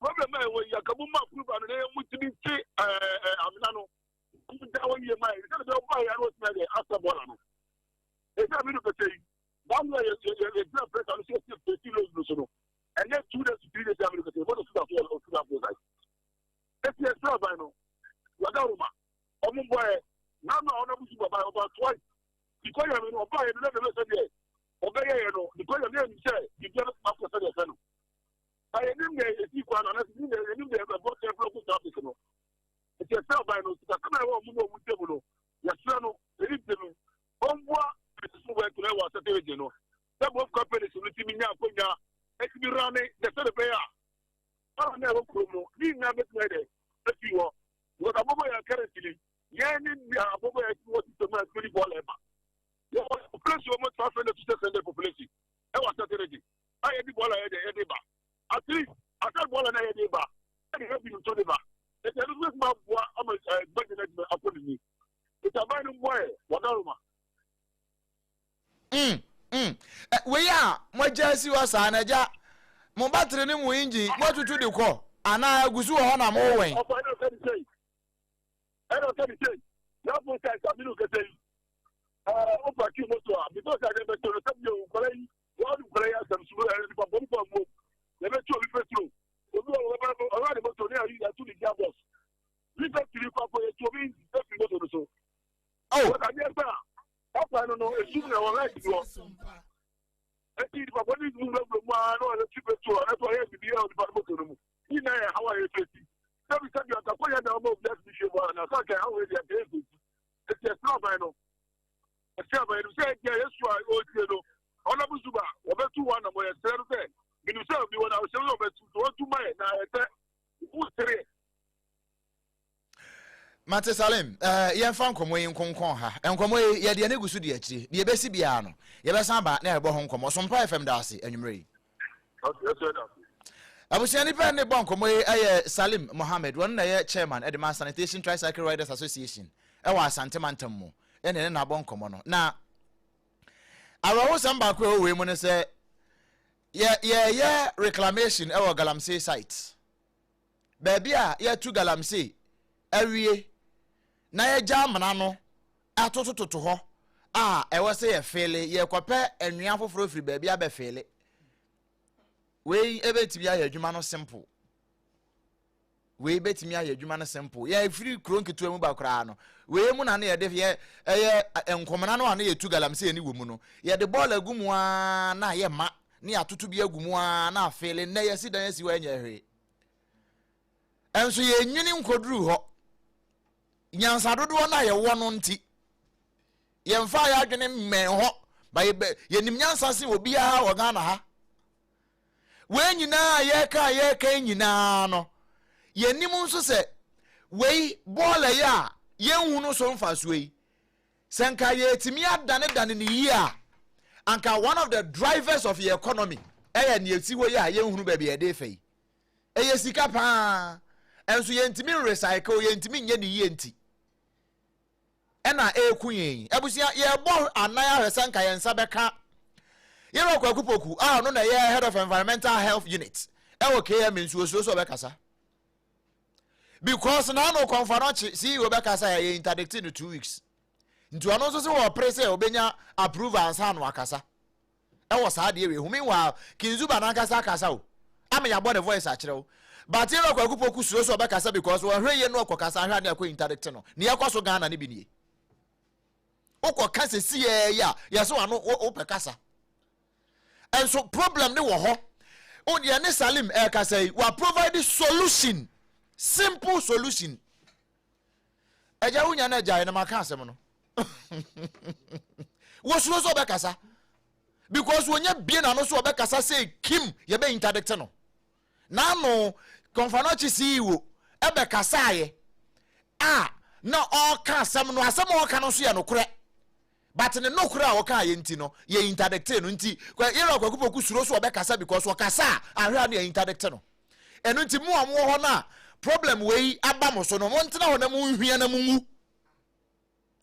problem a ɛwɔ yi aka mu ma approval no na yɛn mu tumi ti ɛɛ ɛɛ amena no mu da hɔ yie ma yɛ sɛ ɛbɛyɛ ɔbaa yɛ ano ɔtumi ayɛ asa bɔɔla no. Esi a mi no pɛsɛ yi baamu a yɛ yɛ yɛ gyina pressure no so esi esi load no so no, ɛnɛ 2 days to 3 days a mi no pɛsɛ moto suda so wɔ osi landfill site. Esi ɛsɛ aban no wadaroma ɔmo mbɔ yɛ nanu a ɔno abusu baba ɔba twice nikɔ yɛ mi no ɔbaa yɛ no na bɛbɛ sɛ deɛ ɔbɛyɛ yɛ no nikɔ yɛ mi yɛ nim sɛ biribi abɛtumi akɔ sɛ deɛ ɛfɛ no ba yɛ nim deɛ esi kwan no anase nim deɛ yɛ nim deɛ ɛbɔ sɛ block traffic no. Nti ɛsɛ ɔban no sikasɛm a ɛwɔ ɔmo ne ɔmo ntɛm no, yɛsrɛ no ɛni ntɛm no ɔmboa ɛsoso wɔ ɛtena wɔ asɛte region no sɛ both companies no tumi nya akonnwa ɛtumi rane na sɛ de bɛyɛ a ɔna na ɛwɔ kurom no ne nyinaa bɛtumi ayɛ dɛ efi hɔ because abɔbɔ yɛ currently yɛn ne nea abɔbɔ yɛ wɔ system a ɛtumi de bɔɔla ɛba. Yɛwɔ population almost 500 to 600 population ɛwɔ asɛte region a yɛde bɔɔla yɛ dɛ yɛde ba. At least asɛ bɔɔla na yɛde ba ɛde revenue nso de ba, ɛti ɛno nso bɛtumi aboa ama budget no adwuma akɔ n'anim. Nti aban no mboa yɛ wɔdaroma. Wei a moagya asi hɔ saa no, agya, mo battery ne mo engine moatutu de kɔ anaa agu so wɔ hɔ na mowɛn? Ɔfa ɛna ɔka ne sei, ɛna ɔka ne sei yɛafo sɛ nsamene kɛsɛ yi ɛɛ wopa ki moto a before sɛ adeɛ bɛtɔ no sɛ bio nkɔla yi wɔde nkɔla yi asɛm so ɛɛ nipa bɔ nipa mu yɛbɛtu obi petrol, obi wɔ wɔbɛ ɔwɔ ne moto ne ayi yɛtu ne gear box nipa tiri kɔkɔ yɛtu obi efiri moto no so. Oh. Wɔde adeɛ sɛ a ɔkwan no esum na ɛwɔ light bi wɔ eti nipa bɔ ne mu wura mu aa na ɔyɛ tu petrol ɛna ɔyɛ bibi ɛwɔ nipa no moto no mu ne nyinaa yɛ hawa yɛ fesi. Sɛbi sɛbi ɔtakɔ yɛ na ɔma obi asimi hwɛ mu a na sɛ ɔkɛ hawa yɛ deɛ ɛyɛ fesi. Eti ɛsɛ ɔban no, ɛsɛ ɔban no sɛ ɛdeɛ Yesu a ɔretie no ɔnam zuba wɔbɛtu wɔn anam yɛ srɛ no sɛ minim sɛ obi wɔ na ɔhyɛ sɛ ɔbɛtu so wɔtu ma yɛ na ɛsɛ wo sere. Mate Salim, yɛmfa nkɔmmɔ yi nkonkɔn ha. Nkɔmmɔ yi, yɛde ani gu so di akyire. Deɛ ɛbɛsi biara no, yɛbɛsan aba na yɛbɔ ho nkɔmmɔ. Sompa FM da ase anwummerɛ yi. Abusua nipa ne bɔ nkɔmmɔ yi yɛ Salim Mohammed, wɔn na ɛyɛ chairman de ma Sanitation Tricycle Riders Association ɛwɔ Asante mantam mu, ɛne ne na abɔ nkɔmmɔ no. Na awerɛhosɛm baako a ɛwɔ wei mu ne sɛ yɛ yɛyɛ reclamation ɛwɔ Galamsey site. Baabi a yɛatu galamsey awie na yɛgya amena no atotototo hɔ a ɛwɔ sɛ yɛfeele, yɛkɔpɛ anwea foforɔ firi baabi abɛfeele. Wei ɛbɛtumi ayɛ adwuma no simple. Wei bɛtumi ayɛ adwuma no simple. Yɛfiri kuro nketewa mu ba koraa no, wei mu na ne yɛde yɛ ɛyɛ nkɔmena no a ne yɛtu galamsey ne wɔ mu no, yɛde bɔɔl agu mu ara na ayɛ ma ne yɛatoto bi agu mu ara na afeele. Nnɛ yɛsi dan asi hɔ ɛnyɛ hwee. Ɛnso yɛnwini nkɔduru hɔ. Nyansa dodoɔ no a yɛwɔ no nti, yɛmfa yɛ adwene mmɛn hɔ ba. Yɛnim nyansa sen obiara wɔ Ghana ha. Wei nyinaa a yɛreka a yɛreka nyinaa no, yɛnim nso sɛ wei bɔɔla yi a yɛnhu no so mfasoɔ yi, sɛ nka yɛtumi adanedane ne yie a, anka one of the drivers of your economy ɛyɛ nea esi hɔ yi a yɛnhunu baabi a yɛde fa yi. Ɛyɛ sika paa, ɛnso yɛntumi recycle, yɛntumi nyɛ ne yie nti ɛna ɛreku yɛn yi. Abusua, yɛrebɔ anan ahwɛ sɛ nka yɛn nsa bɛka yɛrɛ Kwaku Poku a ɔno na ɛyɛ head of environmental health unit ɛwɔ KM nsuosuo so ɔbɛkasa because n'ano kɔnfa no kye CEO bɛkasa yɛ interdict no 2 weeks nti ɔno nso sɛ wɔpere sɛ ɔbɛnya approval ansa ano akasa ɛwɔ saa adeɛ wei ho. Meanwhile, Kinzuba n'ankasa akasa o ama yɛabɔ ne voice akyerɛ wo, but yɛrɛ Kwaku Poku suro sɛ ɔbɛkasa because wɔhwɛ yie no ɔkɔ kasa ahwɛ ade akɔ interdict no. Ne yɛkɔ so Ghana ne bi nie wokɔ ka sɛ si yɛ yi a yɛsɛ wano wopɛ kasa, ɛnso problem ne wɔ hɔ. Yɛne Salim ɛrekasa yi, wa provide solution, simple solution. Ɛgya wonya no agyae no maka asɛm no, wɔsuro sɛ ɔbɛkasa. Because wɔnya bie n'ano so ɔbɛkasa sɛ kim yɛbɛ interdict no. N'ano Komfo Anokye CEO ɛbɛkasaeɛ a na ɔreka asɛm no, asɛm a ɔreka no nso yɛ nokorɛ. But ne nokorɛ a ɔkaeɛ nti no, yɛ interdictee no. Nti Yɛwura Kwaku Poku suro so ɔbɛkasa because ɔkasa a ahwɛ a na yɛ interdict no. Ɛno nti mo a mowɔ hɔ no a problem wei aba mo so no, montena hɔ na monhwia na monwu.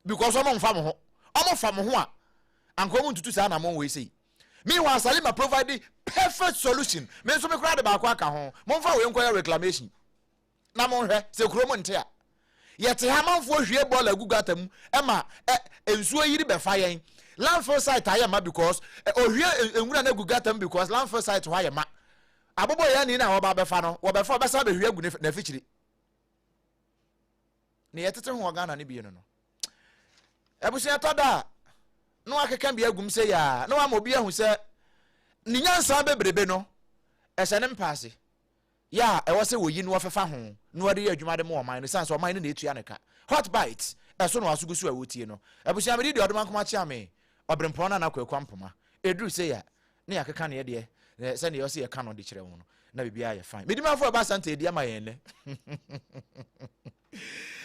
Because ɔmo mfa mo ho. Ɔmo fa mo ho a, anka ɔmo ntutu saa anamon wei sei. Meanwhile, Salima provide perfect solution. Me nso me koraa de baako aka ho. Momfa wei nkɔyɛ reclamation. Na monhwɛ sɛ kurom nte a. Yɛte ha amanfoɔ hwie bɔɔla gu gutter mu ma ɛ nsuo yiri bɛfa yɛn. Landfill site ayɛ ma because ɛ ohwie nwura no agu gutter mu because landfill site hɔ ayɛ ma. Aboboyani no a wɔba abɛfa no, wɔbɛfa ɔbɛsan abɛhwie agu n'afikyiri. Ne yɛtete ho wɔ Ghana no bie no no. Abusua tɔ da a na wakeka bi agum sɛ yaa na wama obi ahu sɛ ne nyansa bebrebe no ɛhyɛ ne mpaase. Yɛ a ɛwɔ sɛ wɔyi na wɔfefa ho na wɔde yɛ adwuma de ma ɔman no esiane sɛ ɔman no na etua no ka. Hot Bites, ɛso na w'aso gu so a wotie no. Abusua mede di Ɔdomankoma Kyeame, Ɔberempɔn Nana Kwaku Ampoma. Ɛduru sei a, na yɛakeka neɛ deɛ sɛdeɛ ɛwɔ sɛ yɛka no de kyerɛ wo no, na biribiara yɛ fine. Medimafo ɛba Asante adi ama yɛn nnɛ.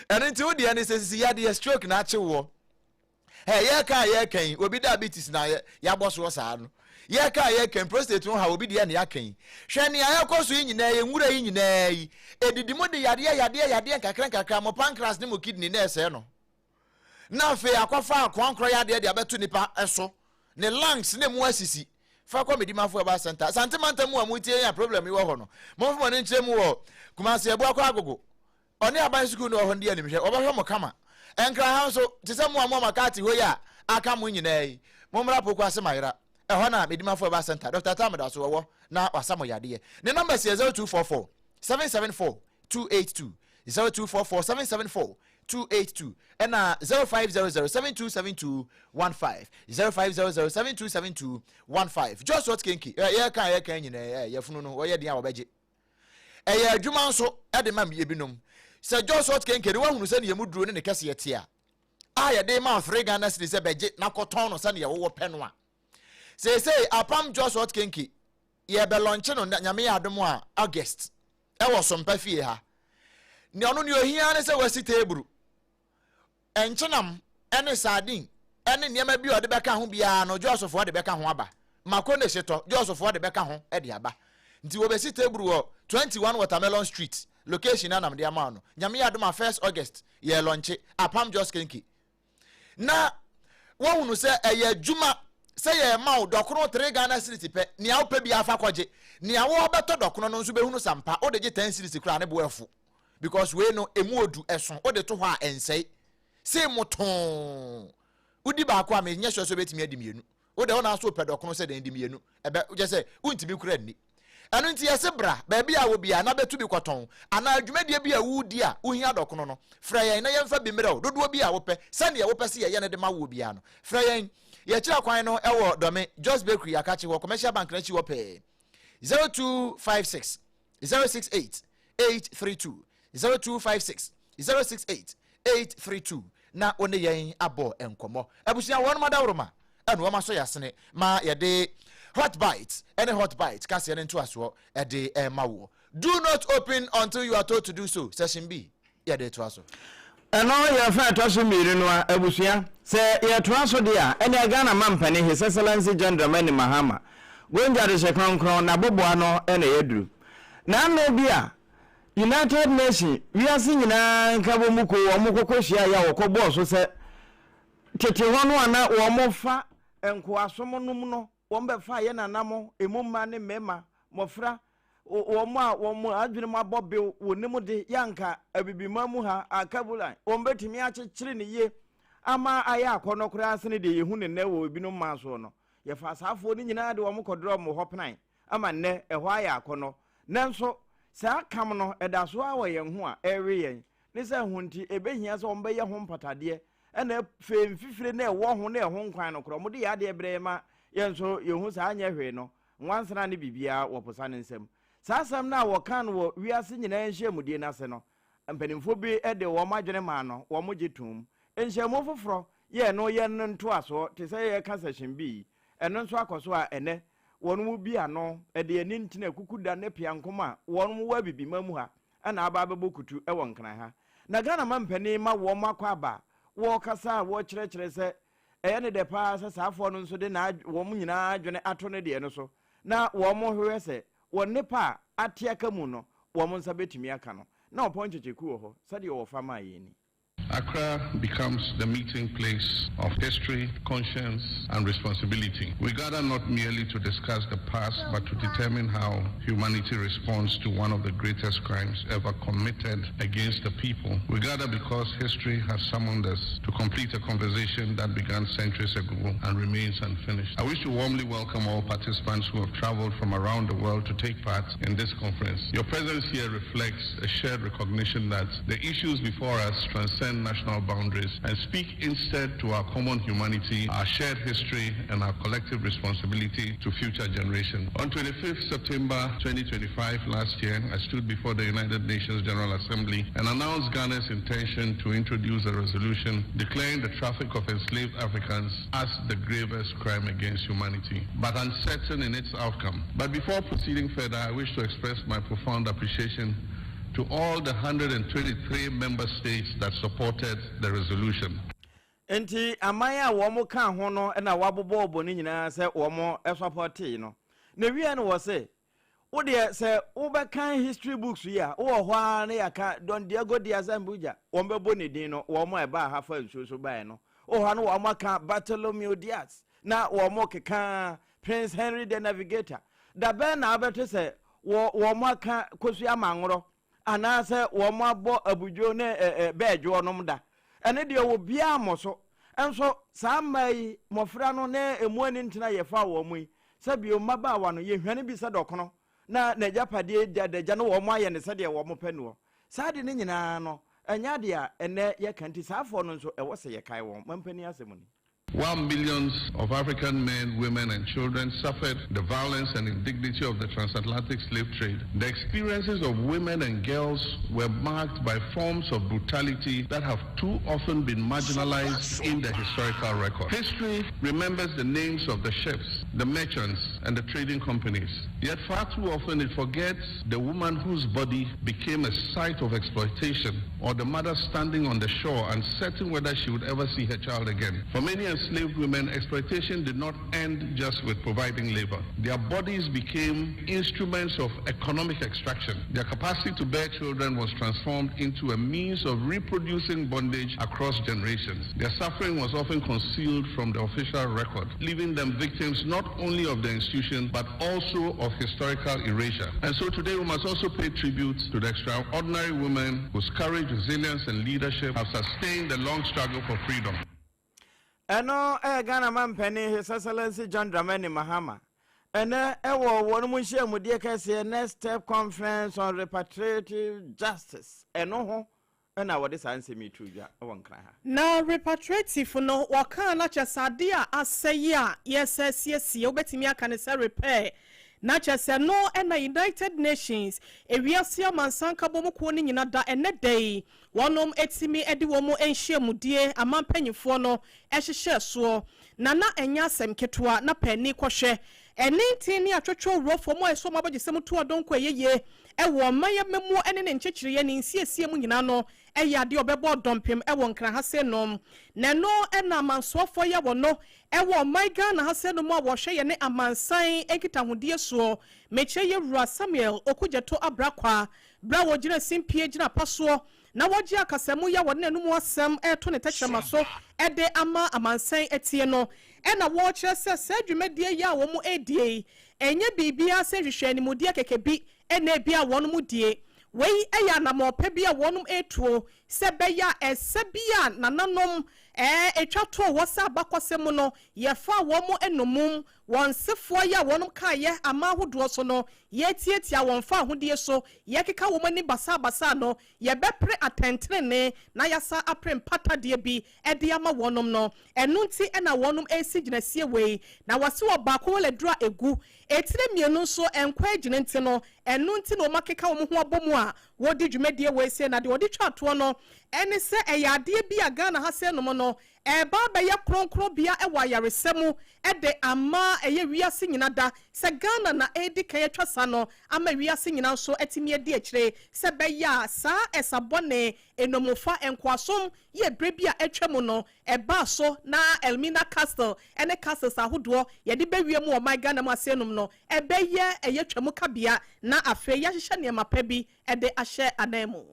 Ɛno nti wo deɛ ne sɛ sisi yadeɛ stroke na akye woɔ. Ɛ yɛka a yɛka yi obi diabetes na yɛabɔ soɔ saa no. Yɛka a yɛka yi prostate ho ha obi deɛ na yɛaka yi. Hwɛ nea ɛkɔ so yi nyinaa yi nwura yi nyinaa yi edidi mo de yadeɛ yadeɛ yadeɛ nkakra nkakra mo pancreas ne mo kidney na ɛsɛe no. Na afei akɔfa akoankorɔ yadeɛ de abɛto nipa so ne lungs ne mu asisi. Fa kɔ Medimafo Herbal Center. Asante mantam mu a motie yɛn a problem yi wɔ hɔ no, momfa mo ani nkyerɛ mu wɔ Kumasi Abuakwa Agogo. Ɔne aban sukuu no wɔ hɔ no di animhwɛ. Wɔbɛhwɛ mo kama. Nkran ha nso, te sɛ mo a moama kaate hɔ yi a aka mo nyinaa yi, mommra Poku ase Mayera. Ɛhɔ na Medimafo Herbal Center, Dɔkta Tam da so wɔ hɔ na wasa mo yadeɛ. Ne numbers yɛ 0244 774 282, 0244 774 282, ɛna 0500 7272 15, 0500 7272 15. Joshua Kenke, yɛka a yɛka nyinaa, yɛfunu no, wɔyɛ den a wɔbɛgye. Ɛyɛ adwuma nso de ma ebinom. Sɛ Jos Hot Kenke no woahunu sɛnea emu duro ne ne kɛseɛ te a, a yɛde ma 3 Ghana cedis sɛ bɛgye na kɔtɔn no sɛnea wowɔ pɛ no a. Seesei apam Jos Hot Kenke yɛbɛlɔnkye no Nyame yɛ adom a August ɛwɔ Sompa fie ha. Nea ɔno nea ohia ne sɛ wasi teeburu Nkyenam ne sardine ne nneɛma bi a ɔde bɛka ho biara no, Josfoɔ de bɛka ho aba. Mako ne hyetɔ, Josfoɔ de bɛka ho de aba. Nti wɔbɛsi table wɔ 21 Watermelon Street, location no a na mede ama wo no. Nyame yɛ adom a first August yɛrelɔnkye Apam Jos Kenke. Na woahunu sɛ ɛyɛ adwuma sɛ yɛrema wo dɔkono 3 Ghana cedis pɛ, nea wopɛ biara fa kɔgye. Nea wɔrebɛtɔ dɔkono no nso bɛhunu sɛ ampa wode gye 10 cedis koraa a ne bo afu. Because wei no emu odu ɛso wode to hɔ a ɛnsɛe sei motoo wodi baako a menyɛ sure sɛ wobɛtumi adi mmienu wode wo nan so pɛ dɔkono sɛ dɛn di mmienu ɛbɛ kyɛ sɛ wontumi kura nni ɛno nti yɛse bra baabi a wɔ biara na bɛtu bi kɔtɔn anaa dwumadie bi a wodi a wohia dɔkono no frɛ yɛn na yɛmfa bi mmerɛ wo dodoɔ bi a wopɛ sɛdeɛ wopɛ sɛ yɛyɛ no de ma woɔ biara no frɛ yɛn yɛkyerɛ kwan no ɛwɔ Dɔme Jos Bakery akakye hɔ Commercial Bank no akyi hɔ pɛɛ 0256 068 832 0256 068 832 na wo ne yɛn abɔ nkɔmmɔ. Abusua wɔnom adaworoma ɛna wɔn asɔ yɛasene ma yɛde Hot Bites ɛne Hot Bites kaseɛ no ntoasoɔ ɛde ɛma woɔ. Do not open until you are told to do so, Session B. yɛde retoa so. Ɛno yɛ fa a ɛtɔ so mmienu no a, abusua. Sɛ yɛtoa so deɛ a, ɛneɛ Ghana mampanin His Excellency John Dramani Mahama, Gonja Adehye Kronkron, n'aboboa no na yɛaduru. N'ano bi a, United Nation, wiase nyinaa nkabɔmu kuo, wɔn kɔkɔ hyiaeɛ a wɔkɔbɔɔ so sɛ tete hɔ no a na wɔfa nkoasom nom no, wɔbɛfaa yɛn nananom, emu mmaa ne mmarima, mmɔfra, wɔn a wɔn adwene mu abɔ bew, wɔnim de, yɛ anka Abibiman mu ha, Alkebulan, wɔbɛtumi akyekyere no yie ama ayɛ akɔnnɔ koraa sene deɛ yɛhu no nnɛ wɔ ebinom man soɔ no. Yɛfaa saa afoɔ no nyinaa de wɔn kɔdorɔɔ mo hɔ penae ama nnɛ ɛhɔ ayɛ akɔnnɔ. Nanso saa kam no, ɛda so ara wɔ yɛn ho a ɛrewe yɛn. Ne sɛ ho nti, ɛbɛhia sɛ wɔbɛyɛ ho mpatadeɛ ɛna afei mfifire na ɛwɔ ho na ɛho nkwan no korɔ wɔde yɛ adeɛ brɛ yɛn ma yɛn nso yɛhu saa anyɛ hwee no nwansena ne biribiara wɔ posa no nsam. Saa asɛm no a wɔkaa no wɔ wiase nyinaa nhyiamudie no ase no, mpanimfoɔ bi de wɔn adwene maa no, wɔgye toom. Nhyiamu foforɔ yɛɛ no yɛn ntoasoɔ te sɛ yɛreka sɛhyɛn bi yi. Ɛno nso akɔ so a ɛnnɛ wɔn bi ano de ani ntena kukuda ne peankom a wɔn wɔ Abibiman mu ha na aba abɛbɔ kutu wɔ Nkran ha. Na Ghana mampanin ma wɔn akɔ aba a wɔrekasa a wɔrekyerɛkyerɛ sɛ ɛyɛ ne dɛ paa sɛ saa afoɔ no nso de wɔn nyinaa adwene ato ne deɛ no so na wɔhwehwɛ sɛ wɔn nnepa a ate aka mu no wɔn nsa bɛtumi aka no. Na ɔpɔn kyekyeku wɔ hɔ sɛdeɛ wɔfa maa yɛn ni. Accra becomes the meeting place of history, conscience, and responsibility. We gather not merely to discuss the past, but to determine how humanity responds to one of the greatest crimes ever committed against the people. We gather because history has summoned us to complete a conversation that began centuries ago and remains unfinished. I wish to warmly welcome all participants who have traveled from around the world to take part in this conference. Your presence here reflects a shared recognition that the issues before us transcend national boundaries and speak instead to our common humanity, our shared history, and our collective responsibility to future generations. On 25th September 2025 last year, I stood before the United Nations General Assembly and announced Ghana's intention to introduce a resolution declaring the traffic of enslaved Africans as the gravest crime against humanity, but uncertain in its outcome. But before proceeding further, I wish to express my profound appreciation to all the 123 member states that supported the resolution. Nti aman a wɔn ka ho no na wɔabobɔ ɔbɔ no nyinaa sɛ wɔn sɔpɔtee no. Na wie no wɔ se, wo deɛ sɛ wobɛkan history books yi a, wowɔ hɔ ara na yɛaka Don Diego de Azambuja, wɔn bɛbɔ ne din no, wɔn a ɛbaa ha fa nsuo so baeɛ no. Wɔ hɔ no wɔn aka Bartolomeo Diaz, na wɔn keka Prince Henry the Navigator. Da bɛn na wobɛte sɛ wɔ wɔn aka Kosua Amanworɔ anaasɛ wɔn abɔ abudwo ne bɛɛdwoɔ nom da? Ɛno deɛ obiara mmɔ so. Nso saa mmaa yi, mmɔfra no ne emu ani ntena yɛfaa wɔn yi, sɛ bio mmabaawa no, yɛhwane bi sɛ dɔkono na n'agyapadeɛ da adagya no wɔn ayɛ no sɛdeɛ wɔn pɛ noɔ. Saa ade no nyinaa no, ɛnyɛ adeɛ a ɛnnɛ yɛka nti saa afoɔ no nso ɛwɔ sɛ yɛkae wɔn. Mampanin asɛm ni. While millions of African men, women, and children suffered the violence and indignity of the transatlantic slave trade, the experiences of women and girls were marked by forms of brutality that have too often been marginalized in the historical record. History remembers the names of the ships, the merchants, and the trading companies. Yet far too often it forgets the woman whose body became a site of exploitation or the mother standing on the shore uncertain whether she would ever see her child again. For many enslaved women, exploitation did not end just with providing labor. Their bodies became instruments of economic extraction. Their capacity to bear children was transformed into a means of reproducing bondage across generations. Their suffering was often concealed from the official record, leaving them victims not only of the institution but also of historical erasure. And so today we must also pay tribute to the extraordinary women whose courage, resilience, and leadership have sustained the long struggle for freedom. Ɛno ɛyɛ Ghana mampanin His Excellency John Dramani Mahama. Ɛnɛ ɛwɔ wɔn mu nhyiamudeɛ kɛseɛ Next Step Conference on Repatriative Justice. Ɛno ho ɛna wɔde saa nsɛm yi to dwa wɔ Nkran ha. Na repatriative no wɔkaa na kyerɛ sɛ adeɛ a asɛe a yɛsɛ siesie, wobɛtumi aka ne sɛ repair, na kyerɛ sɛ no ɛna United Nations, ewiase amansan nkabom kuo no nyina da ɛnɛ da yi wɔnom etimi de wɔn nhyiamudie aman mpanyinfoɔ no ɛhyehyɛ soɔ na ɛnyɛ asɛm ketewa na paani kɔhwɛ ɛne ntin ne atwotwo wurɔfoɔ mu a ɛsɔ ɔmo abɔgyesɛm to ɔdɔnko ɛyɛ ɛwɔ ɔman yɛ mɛmu ɛne ne nkyekyereɛ ne nsiesie mu nyinaa no ɛyɛ adeɛ ɔbɛbɔ dɔmpem ɛwɔ Nkran ha se nom. Na ɛno ɛna amansoafoɔ yɛ wɔ no ɛwɔ ɔman Ghana ha se nom a wɔhwɛ yɛ ne amansan nkitahodie soɔ, mekyerɛ yɛ Wura Samuel Okudzeto Ablakwa, bere a wɔgyina simpie gyina pa soɔ na wɔgye akasamu yɛ wɔde n'anum asɛm ɛreto ne tɛkyerɛma so ɛde ama amansan atie no, ɛna wɔrekyerɛ sɛ saa dwumadie yi a wɔn redie yi ɛnyɛ biribiara sɛ nhwehwɛ animdeɛ kɛkɛ bi ɛna ebi a wɔn mu die. Wei ɛyɛ anammɔpɛ bi a wɔn retuo sɛ bɛyɛ a ɛsɛ bi a nananom etwa to wɔ sɛ abakɔsɛm mu no yɛfa wɔn enumum wɔn sefoɔ yi a wɔn kaayɛ ama ahodoɔ so no, yɛtiatia wɔn fa ahodie so, yɛkeka wɔn ani basabasa no, yɛbɛpere atɛntenene na yɛasa apere mpatadeɛ bi ɛde ama wɔnom no. Ɛno nti ɛna wɔnom esi gyinasie wei na wɔsi wɔ baako wɔ laduru a egu etire mmienu nso nkɔ agyina. Nti no ɛno nti na wɔn akeka wɔn ho abɔ mu a. wɔredi dwumadie wei sei na deɛ ɔde twa toɔ no ɛne sɛ ɛyɛ adeɛ bi a Ghana ha sei nom no ɛreba abɛyɛ kronkronbea wɔ ayaresa mu de ama ɛyɛ wiase nyina da sɛ Ghana na ɛredi kan atwa sa no ama wiase nyina nso atumi adi akyire sɛ ɛbɛyɛ a saa ɛsa bɔne, nnommumfa, nkoasom yɛ berɛ bi a atwa mu no ɛbaa so na Elmina Castle ne castles ahodoɔ yɛde bɛwie mu wɔ ɔman Ghana mu aseɛnom no ɛbɛyɛ ɛyɛ twamu kabea na afei yɛahyehyɛ nneɛma pa bi de ahyɛ ananmu.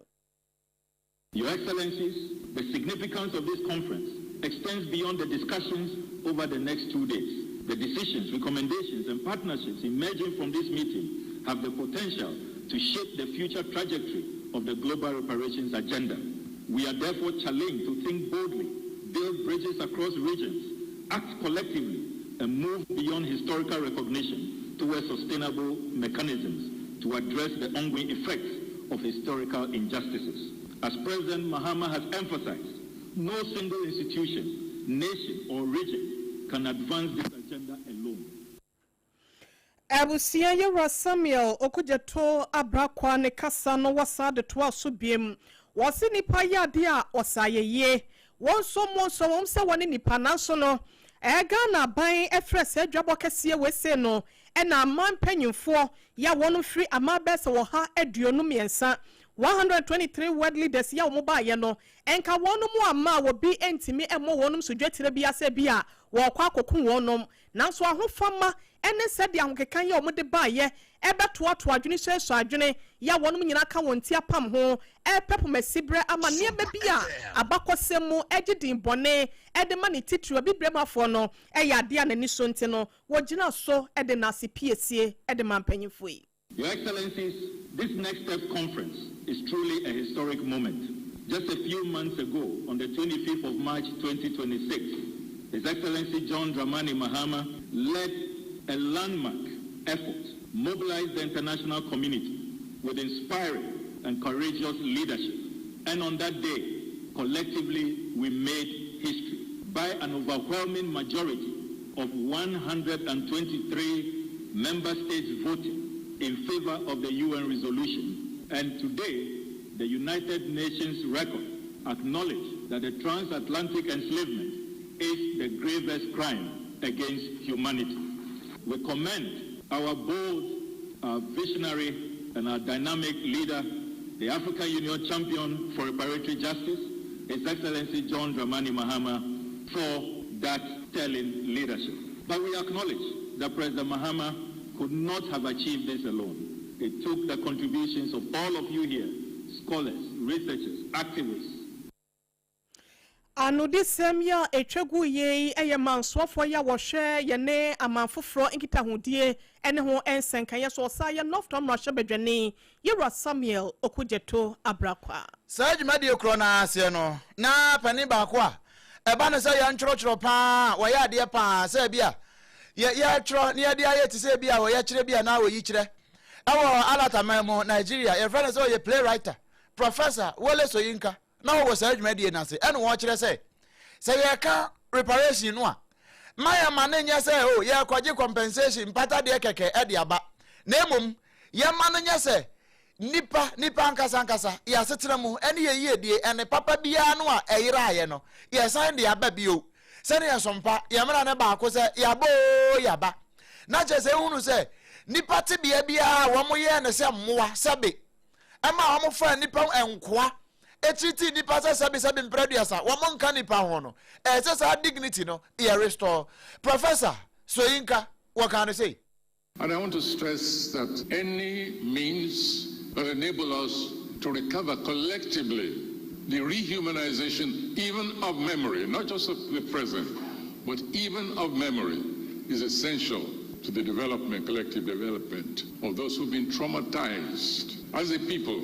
Your Excellencies, the significance of this conference extends beyond the discussions over the next two days. The decisions, recommendations, and partnerships emerging from this meeting have the potential to shape the future trajectory of the global reparations agenda. We are therefore challenged to think boldly, build bridges across regions, act collectively, and move beyond historical recognition towards sustainable mechanisms to address the ongoing effects of historical injustices. As President Mahama has emphasized, no single institution, nation, or region can advance this agenda alone. Abusua Yewura Samuel Okudzeto Ablakwa ne kasa no wɔsan de toaa so biom. Wɔse nipa yɛ adeɛ a ɔsɛ ayɛyie. Wɔn nso mo nso wɔn sɛ wɔne nipa nanso no ɛɛ Ghana aban frɛ saa dwabɔ kɛseɛ wei sei no ɛna aman mpanyinfoɔ yɛ a wɔn firi aman bɛyɛ sɛ 123, 123 world leaders yɛ a wɔn baayɛ no nka wɔn mu amma a obi ntumi mmɔ wɔn so dwetire bi asɛ bi a wɔrekɔ akɔku wɔn. Nanso ahofama ne sɛdeɛ ahokeka yi a wɔde baeɛ rebɛtoatoa adwene suasua adwene yi a wɔnom nyinaa ka wɔn ti apam ho repɛ pomasiberɛ ama nneɛma bi a abakɔsɛm mu gye din bɔne de ma ne titiriw Abibirem afoɔ no yɛ adeɛ a n'ani so nti no wɔgyina so de nnaase piesie de ma mpanyimfoɔ yi. Your Excellencies, this Next Step conference is truly a historic moment. Just a few months ago, on the 25th of March 2026, His Excellency John Dramani Mahama led a landmark effort, mobilized the international community with inspiring and courageous leadership. And on that day, collectively, we made history by an overwhelming majority of 123 member states voting in favor of the UN resolution. And today, the United Nations record acknowledged that the transatlantic enslavement is the gravest crime against humanity. We commend our bold, our visionary, and our dynamic leader, the African Union champion for reparatory justice, His Excellency John Dramani Mahama, for that sterling leadership. But we acknowledge that President Mahama could not have achieved this alone. It took the contributions of all of you here, scholars, researchers, activists, Anodisɛm yi a ɛtwa guiɛ yi yɛ mansoafoɔ yi a wɔhwɛ yɛne aman foforɔ nkitahodie ne ho nsɛnkaeɛ so ɔsan yɛ North Tongu mmarahyɛbadwani Yewura Samuel Okudzeto Ablakwa. Saa dwumadie korɔ no ara aseɛ no, na panin baako a ɛba no sɛ yɛntwerɛtwerɛ pa ara, wɔyɛ adeɛ pa ara sɛ bi a yɛ yɛtwerɛ na yɛde ayɛ te sɛ bi a ɔyɛkyerɛ bi anaa ɔyikyerɛ ɛwɔ Alataman mu, Nigeria. Yɛfrɛ no sɛ ɔyɛ playwriter, Professor Wole Soyinka. Na wɔwɔ saa dwumadie no ase ɛna wɔkyerɛ sɛ sɛ yɛka reparation no a, ma yɛma no nyɛ sɛ o yɛrekɔgye compensation mpatadeɛ kɛkɛ ɛde aba, na mmom yɛma no nyɛ sɛ nipa nipa ankasa ankasa yɛ asetena mu ɛne yɛ yiedie ɛne papa biara no a ɛyeraeɛ no yɛsan de aba bio sɛdeɛ sompa yɛn mmara no baako sɛ yɛaba oo yɛaba na kyerɛ sɛ ehunu sɛ nipa tebea biara a wɔn yɛɛ no sɛ mmoa sɛbe ɛma wɔn faa nipa nkoa etiritii nipa sɛ sɛbe sɛbe mpere aduasa wɔn nka nipa ho no ɛsɛ saa dignity no yɛ restore. Professor Soyinka wɔkaa no sei. And I want to stress that any means that enable us to recover collectively the rehumanization even of memory, not just of the present, but even of memory, is essential to the development, collective development of those who've been traumatized as a people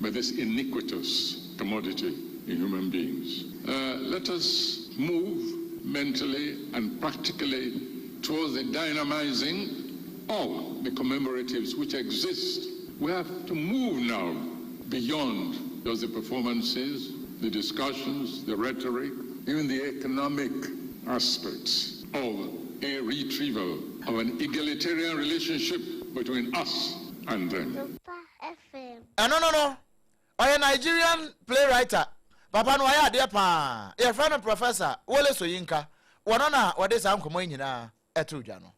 by this iniquitous commodity in human beings. Let us move mentally and practically towards the dynamizing of the commemoratives which exist. We have to move now beyond just the performances, the discussions, the rhetoric, even the economic aspects of a retrieval of an egalitarian relationship between us and them. Ɛno no no. Ɔyɛ Nigerian playwriter. Papa no wayɛ adeɛ paa. Yɛfrɛ no Professor Wole Soyinka. Wɔno na wɔde saa nkɔmmɔ yi nyinaa too dwa no.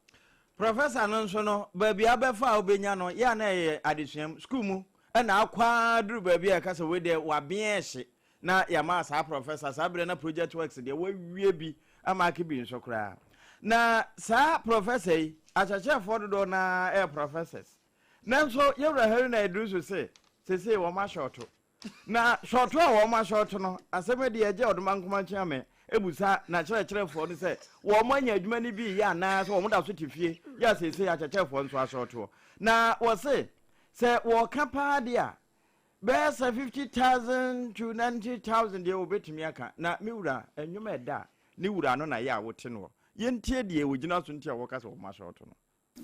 Professor no nso no, baabi a wobɛfa a wobɛnya no, yɛ a na ɛyɛ adesua mu, sukuu mu na akɔ ara duru baabi a yɛka sɛ wei deɛ waben ɛhye na yɛama saa professor, saa berɛ na project works deɛ wawie bi ama ake bi nso koraa. Na saa professor yi, akyerɛkyerɛfoɔ dodoɔ no ara yɛ professors. Nanso Yɛwura Haruna Iddrisu se seesei wɔn ahyɔɔto. Na hyɔɔto a wɔn ahyɔɔto no, asɛm adi ɛgye Ɔdoma Nkrumah Kyeame busa n'akyerɛkyerɛfoɔ no sɛ wɔn anya adwuma no bi reyɛ anaa sɛ wɔn da so te fie yɛ a seesei akyerɛkyerɛfoɔ nso ahyɔɔtoɔ. Na wɔse sɛ wɔka paa deɛ a, bɛyɛ sɛ 50,000 to 90,000 deɛ wɔbɛtumi aka. Na me wura, nnwom a ɛda a ne wura no na yɛ a wote noɔ. Yɛntie deɛ wɔgyina so nti a wɔka sɛ wɔn ahyɔɔto no.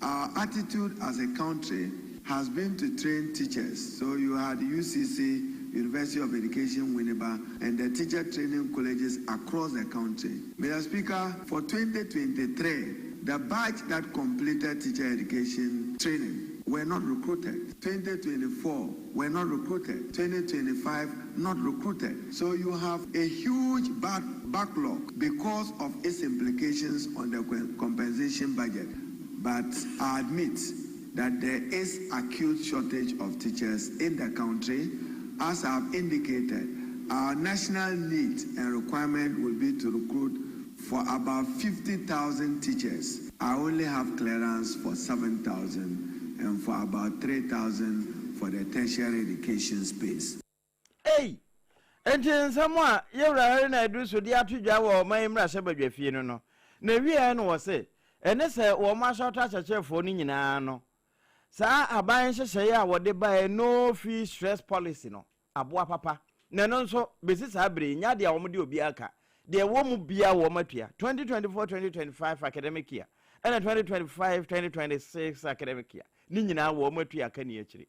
Our attitude as a country has been to train teachers. So you had UCC, University of Education, Winneba, and the teacher training colleges across the country. Mr. Speaker, for 2023, the batch that completed teacher education training were not recruited. 2024 were not recruited. 2025 not recruited. So you have a huge back backlog because of its implications on the compensation budget. But I admit that there is acute shortage of teachers in the country. As I've indicated, our national need and requirement will be to recruit for about 50,000 teachers. I only have clearance for 7,000 and for about 3,000 for the tertiary education space. Ei! Enti nsɛm a Yɛwura Haruna Iddrisu de ato dwa wɔ ɔman yi mmarahyɛbadwafie no no, n'awieɛ no wɔse, ɛne sɛ wɔn ahyɛwto akyerɛkyerɛfoɔ no nyinaa no, saa aban nhyehyɛeɛ a wɔde baeɛ no fee stress policy no, aboa papa. Na ɛno nso, bɛsi saa berɛ yi, nyɛ adeɛ a wɔde obiara ka. Deɛ ɛwɔ mu biara wɔn atua. 2024-2025 academic year ɛna 2025-2026 academic year, ne nyinaa wɔn atua aka nni akyire.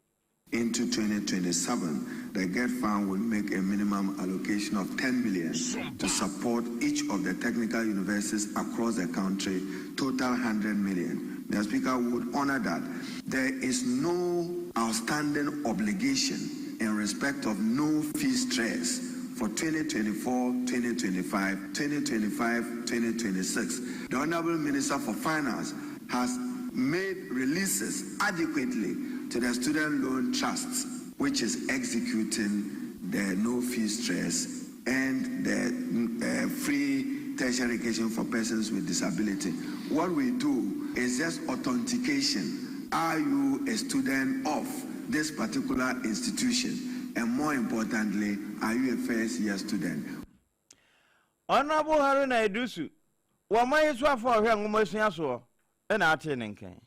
Into 2027, the GET Fund will make a minimum allocation of 10 million to support each of the technical universities across the country, total 100 million. The Speaker would honor that. There is no outstanding obligation in respect of no fee stress for 2024, 2025, 2025, 2026. The Honorable Minister for Finance has made releases adequately to the Student Loan Trust, which is executing the no fee stress and the uh, free tertiary education for persons with disability. What we do is just authentication. Are you a student of this particular institution? And more importantly, are you a first year student? Honourable Haruna Iddrisu, wɔ ɔman yi soafoɔ a ɔhwɛ nwomasua soɔ na atee ne nka yi.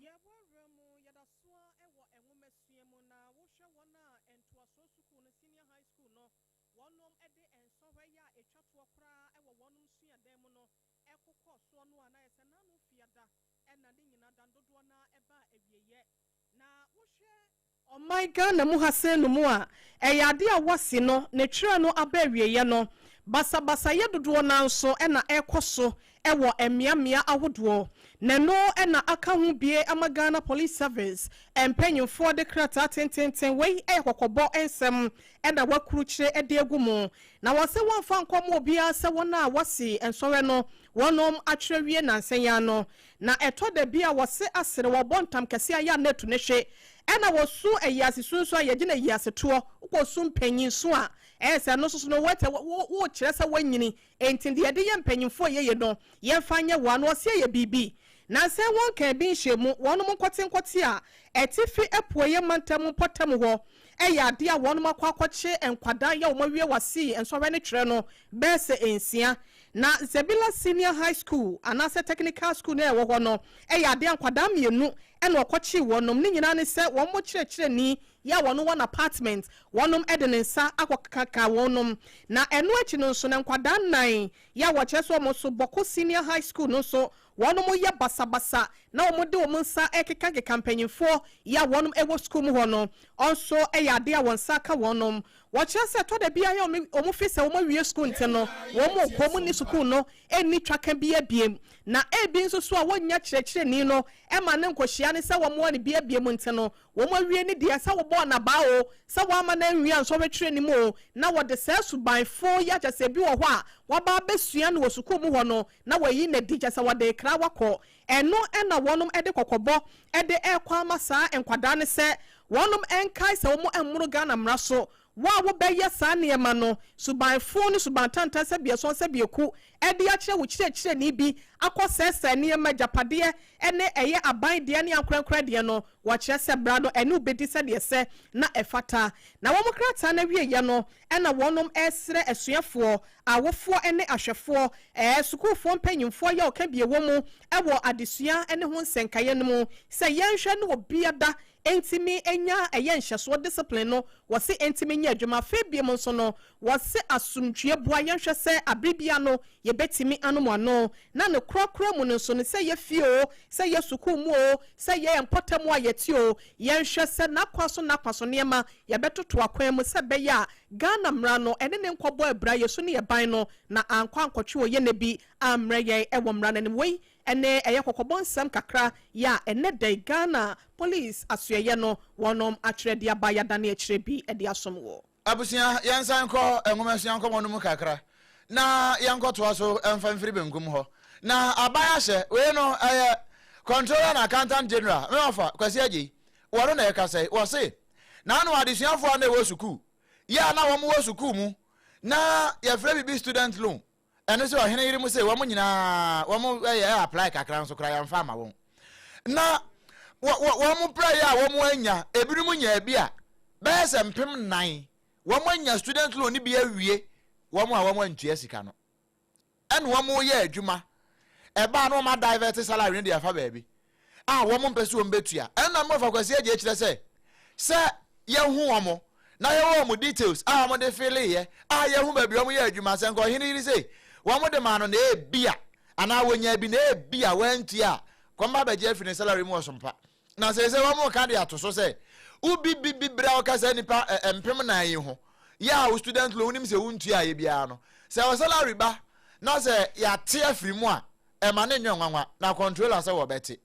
Yɛbɔ awura mu, yɛda so ara wɔ nwomasua mu, na wohwɛ wɔn a ntoasoɔ sukuu no, senior high school no, wɔnom de nsɔhwɛ yɛ a ɛtwa toɔ koraa wɔ wɔnom suadan mu no kokɔɔ soɔ no a, na ayɛ sɛ n'ano fiada na ne nyina da dodoɔ no ara baa awieɛ. Na wohwɛ ɔman Ghana mu ha sei no mu a, ɛyɛ adeɛ a wɔasi no, ne twerɛ no aba awieɛ no, basabasayɛ dodoɔ no ara nso na ɛrekɔ so wɔ mmeammea ahodoɔ. Na ɛno na aka ho bie ama Ghana Police Service mpanyimfoɔ de krataa tententen, wei yɛ kɔkɔbɔ nsɛm na wɔakurukyire de agu mu. Na wɔse wɔmfa nkɔma obiara sɛ wɔn a wɔasi nsɔhwɛ no wɔnom atwerɛ awie nnansa yi ara no. Na ɛtɔ da bi a wɔse asere wɔbɔ ntam kɛse a yɛ a na atu ne hwe. Ɛna wɔsu ayiase su nso a yɛgyina ayiase toɔ. Wokɔ su mpanyin su a, ɛyɛ sɛ ɛno nso so no woɛtɛ wokyerɛ sɛ woanyini. Enti deɛ yɛde yɛ mpanyinfoɔ yɛye no yɛmfa nyɛ wo ano. Ɔse ɛyɛ biribi. Nansa yi wɔnkaa bi nhyɛɛ mu. Wɔnom nkɔte nkɔte a atifi apueɛ mantam mpɔtam hɔ yɛ adeɛ a wɔnom akɔ akɔkye nkwadaa yɛ wɔn awie wɔasii nsɔhwɛ no twerɛ no bɛyɛ sɛ nsia. Na Zebilla Senior High School anaasɛ Technical School no a ɛwɔ hɔ no yɛ adeɛ a nkwadaa mmienu na wɔkɔkyee wɔnom. Ne nyinaa ne sɛ wɔn kyerɛkyerɛni yɛ a wɔn wɔ n'apartment wɔnom de ne nsa akɔkeka wɔnom. Na ɛno akyi no nso na nkwadaa nnan yɛ a wɔkyerɛ sɛ wɔn nso Bɔko Senior High School no nso wɔnom yɛ basabasa na wɔn de wɔn nsa rekekakeka mpanyinfoɔ yɛ a wɔnom wɔ sukuu mu hɔ no nso yɛ adeɛ a wɔn nsa aka wɔnom. Wɔkyerɛ sɛ ɛtɔ da bi a ɛyɛ wɔn fi sɛ wɔawie sukuu nti no, wɔkɔ, wɔnni sukuu no nni twaka biara bio. Na ebi nso so a wɔnnya kyerɛkyerɛni no ma no nkɔhyia no sɛ wɔmmoa no biara bio nti no, wɔawie ne deɛ, sɛ wobɔɔ no abaa oo, sɛ woamma no anwie ansɔhwɛ twerɛ no mu oo, na wɔde saa suban fo yi akyɛ sɛ ebi wɔ hɔ a wɔaba abɛsua no wɔ sukuu mu hɔ no, na wɔayi no adi, kyerɛ sɛ wɔde rekra wakɔ. Ɛno na wɔnom de kɔkɔbɔ de rekɔ ama saa nkwadaa no sɛ wɔnom nkae sɛ wɔn mmoro Ghana mmara so. Wo a wobɛyɛ saa nneɛma no, suban fo ne suban tantan sɛ biason sɛ biaku de akyerɛ wo kyerɛkyerɛni bi akɔ sɛesɛe nneɛma, agyapadeɛ ne ɛyɛ aban deɛ ne ankorankorɛ deɛ no, wɔkyerɛ sɛ bra no ɛne wo bɛdi sɛdeɛ ɛsɛ na ɛfata. Na wɔn krataa no awieɛ no na wɔnom resrɛ asuafoɔ, awofoɔ ne ahwɛfoɔ, ɛɛ sukuufoɔ mpanyimfoɔ yɛ ɔka bi ɛwɔ mu wɔ adesua ne ho nsɛnkaeɛ no mu sɛ yɛnhwɛ ne obiada ntumi nya ɛyɛ nhyɛsoɔ discipline no wɔse ɛntumi nyɛ adwuma. Afei biom nso no wɔse asomdwie boa yɛnhwɛ sɛ abere biara no yɛbɛtumi anom ano na ne korakora mu no nso no sɛ yɛ fie oo sɛ yɛ sukuu mu oo sɛ yɛ mpɔtam a yɛte oo yɛnhwɛ sɛ n'akwan so n'akwan so nneɛma yɛbɛtoto akwan mu sɛ ɛbɛyɛ a Ghana mmara no ɛne ne nkɔbɔ abira yɛ su ne yɛ ban no na ankɔ ankɔtwe ɔyɛnɛ bi ammrɛ yɛn wɔ mmara no anim. Wei ne ɛyɛ kɔkɔbɔ nsɛm kakra yɛ a ɛnnɛ da yi Ghana Police asoɛeɛ no wɔnom atwerɛ de aba yɛadane akyire bi de asom wo. Abusua, yɛnsan nkɔ nwomasua nkɔmmɔ no mu kakra na yɛnkɔtoa so mfa mfiri benkum hɔ. Na aban ahyɛ, wei no ɛyɛ Controller and Accountant General, me wɔfa Kwasi Agyei, wɔno na ɛkasa yi, wɔse, Naano adesuafoɔ a na ɛwɔ sukuu, yɛ a na wɔn wɔ sukuu mu, na yɛfrɛ biribi student loan, Ɛno sɛ ɔhene yere mu sɛ wɔn nyinaa wɔn yɛ apply kakra nso koraa yɛmfa ama wɔn. Na wɔn praeɛ a wɔn anya, ebinom nya bi a bɛyɛ sɛ 4000 wɔn anya student loan no bi awie wɔn a wɔn antua sika no. Ɛna wɔn yɛ adwuma. Ɛbaa na wɔn adivert salary no de afa baabi. a wɔn mpɛ sɛ wɔn bɛtua. Ɛna Mmɔfra Kwasi Adjei kyerɛ sɛ, sɛ yɛhu wɔn na yɛwɔ wɔn details a wɔn de feleeɛ a yɛhu baabi wɔn yɛ adwuma, sɛ nka ɔhene yere sei wɔn de maa no na ebia anaa wɔnyaa bi na ebia wɔantua a, kɔm ba bɛgye afiri ne salary mu wɔ so mpa. Na seesei wɔn reka de ato so sɛ wobi bi bi berɛ a wɔka saa nnipa 4000 yi ho yɛ a wo student loan wonim sɛ wontuaeɛ biara no, sɛ wɔ salary ba na sɛ yɛate afiri mu a, Ɛma no nyɛ nwanwa na controller sɛ wɔbɛte.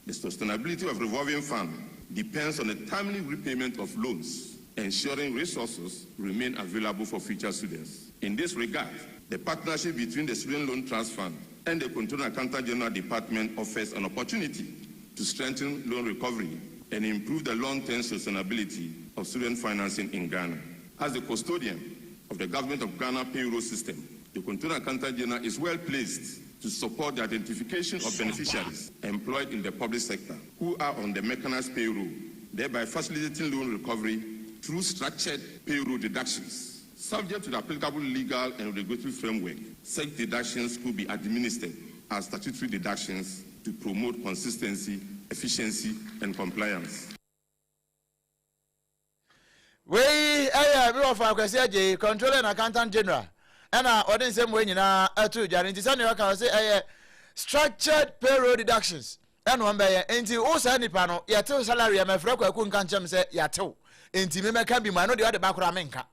The sustainability of revolving fund depends on the timely repayment of loans, ensuring resources remain available for future students. In this regard, the partnership between the Student Loan Trust Fund and the Controller and Accountant General Department offers an opportunity to strengthen loan recovery and improve the long-term sustainability of student financing in Ghana. As the custodian of the Government of Ghana payroll system, the Controller and Accountant General is well placed to support the identification of beneficiaries employed in the public sector who are on the mechanized payroll, thereby facilitating loan recovery through structured payroll deductions. Subject to the applicable legal and regulatory framework, such deductions could be administered as statutory deductions to promote consistency, efficiency, and compliance. Wei yɛ me wɔfa Kwasi Agyei, Controller and Accountant General, ɛna ɔde nsɛm wei nyinaa ato dwa no. Nti sɛnea ɔka ɔse ɛyɛ structured payroll deductions ɛna wɔn bɛyɛ. Nti wo saa nipa no yɛtew salary ɛmɛfrɛ Kwaku nka nkyɛm sɛ yɛatew. Nti memɛka bi mu ɛno deɛ ɔde ba koraa menka.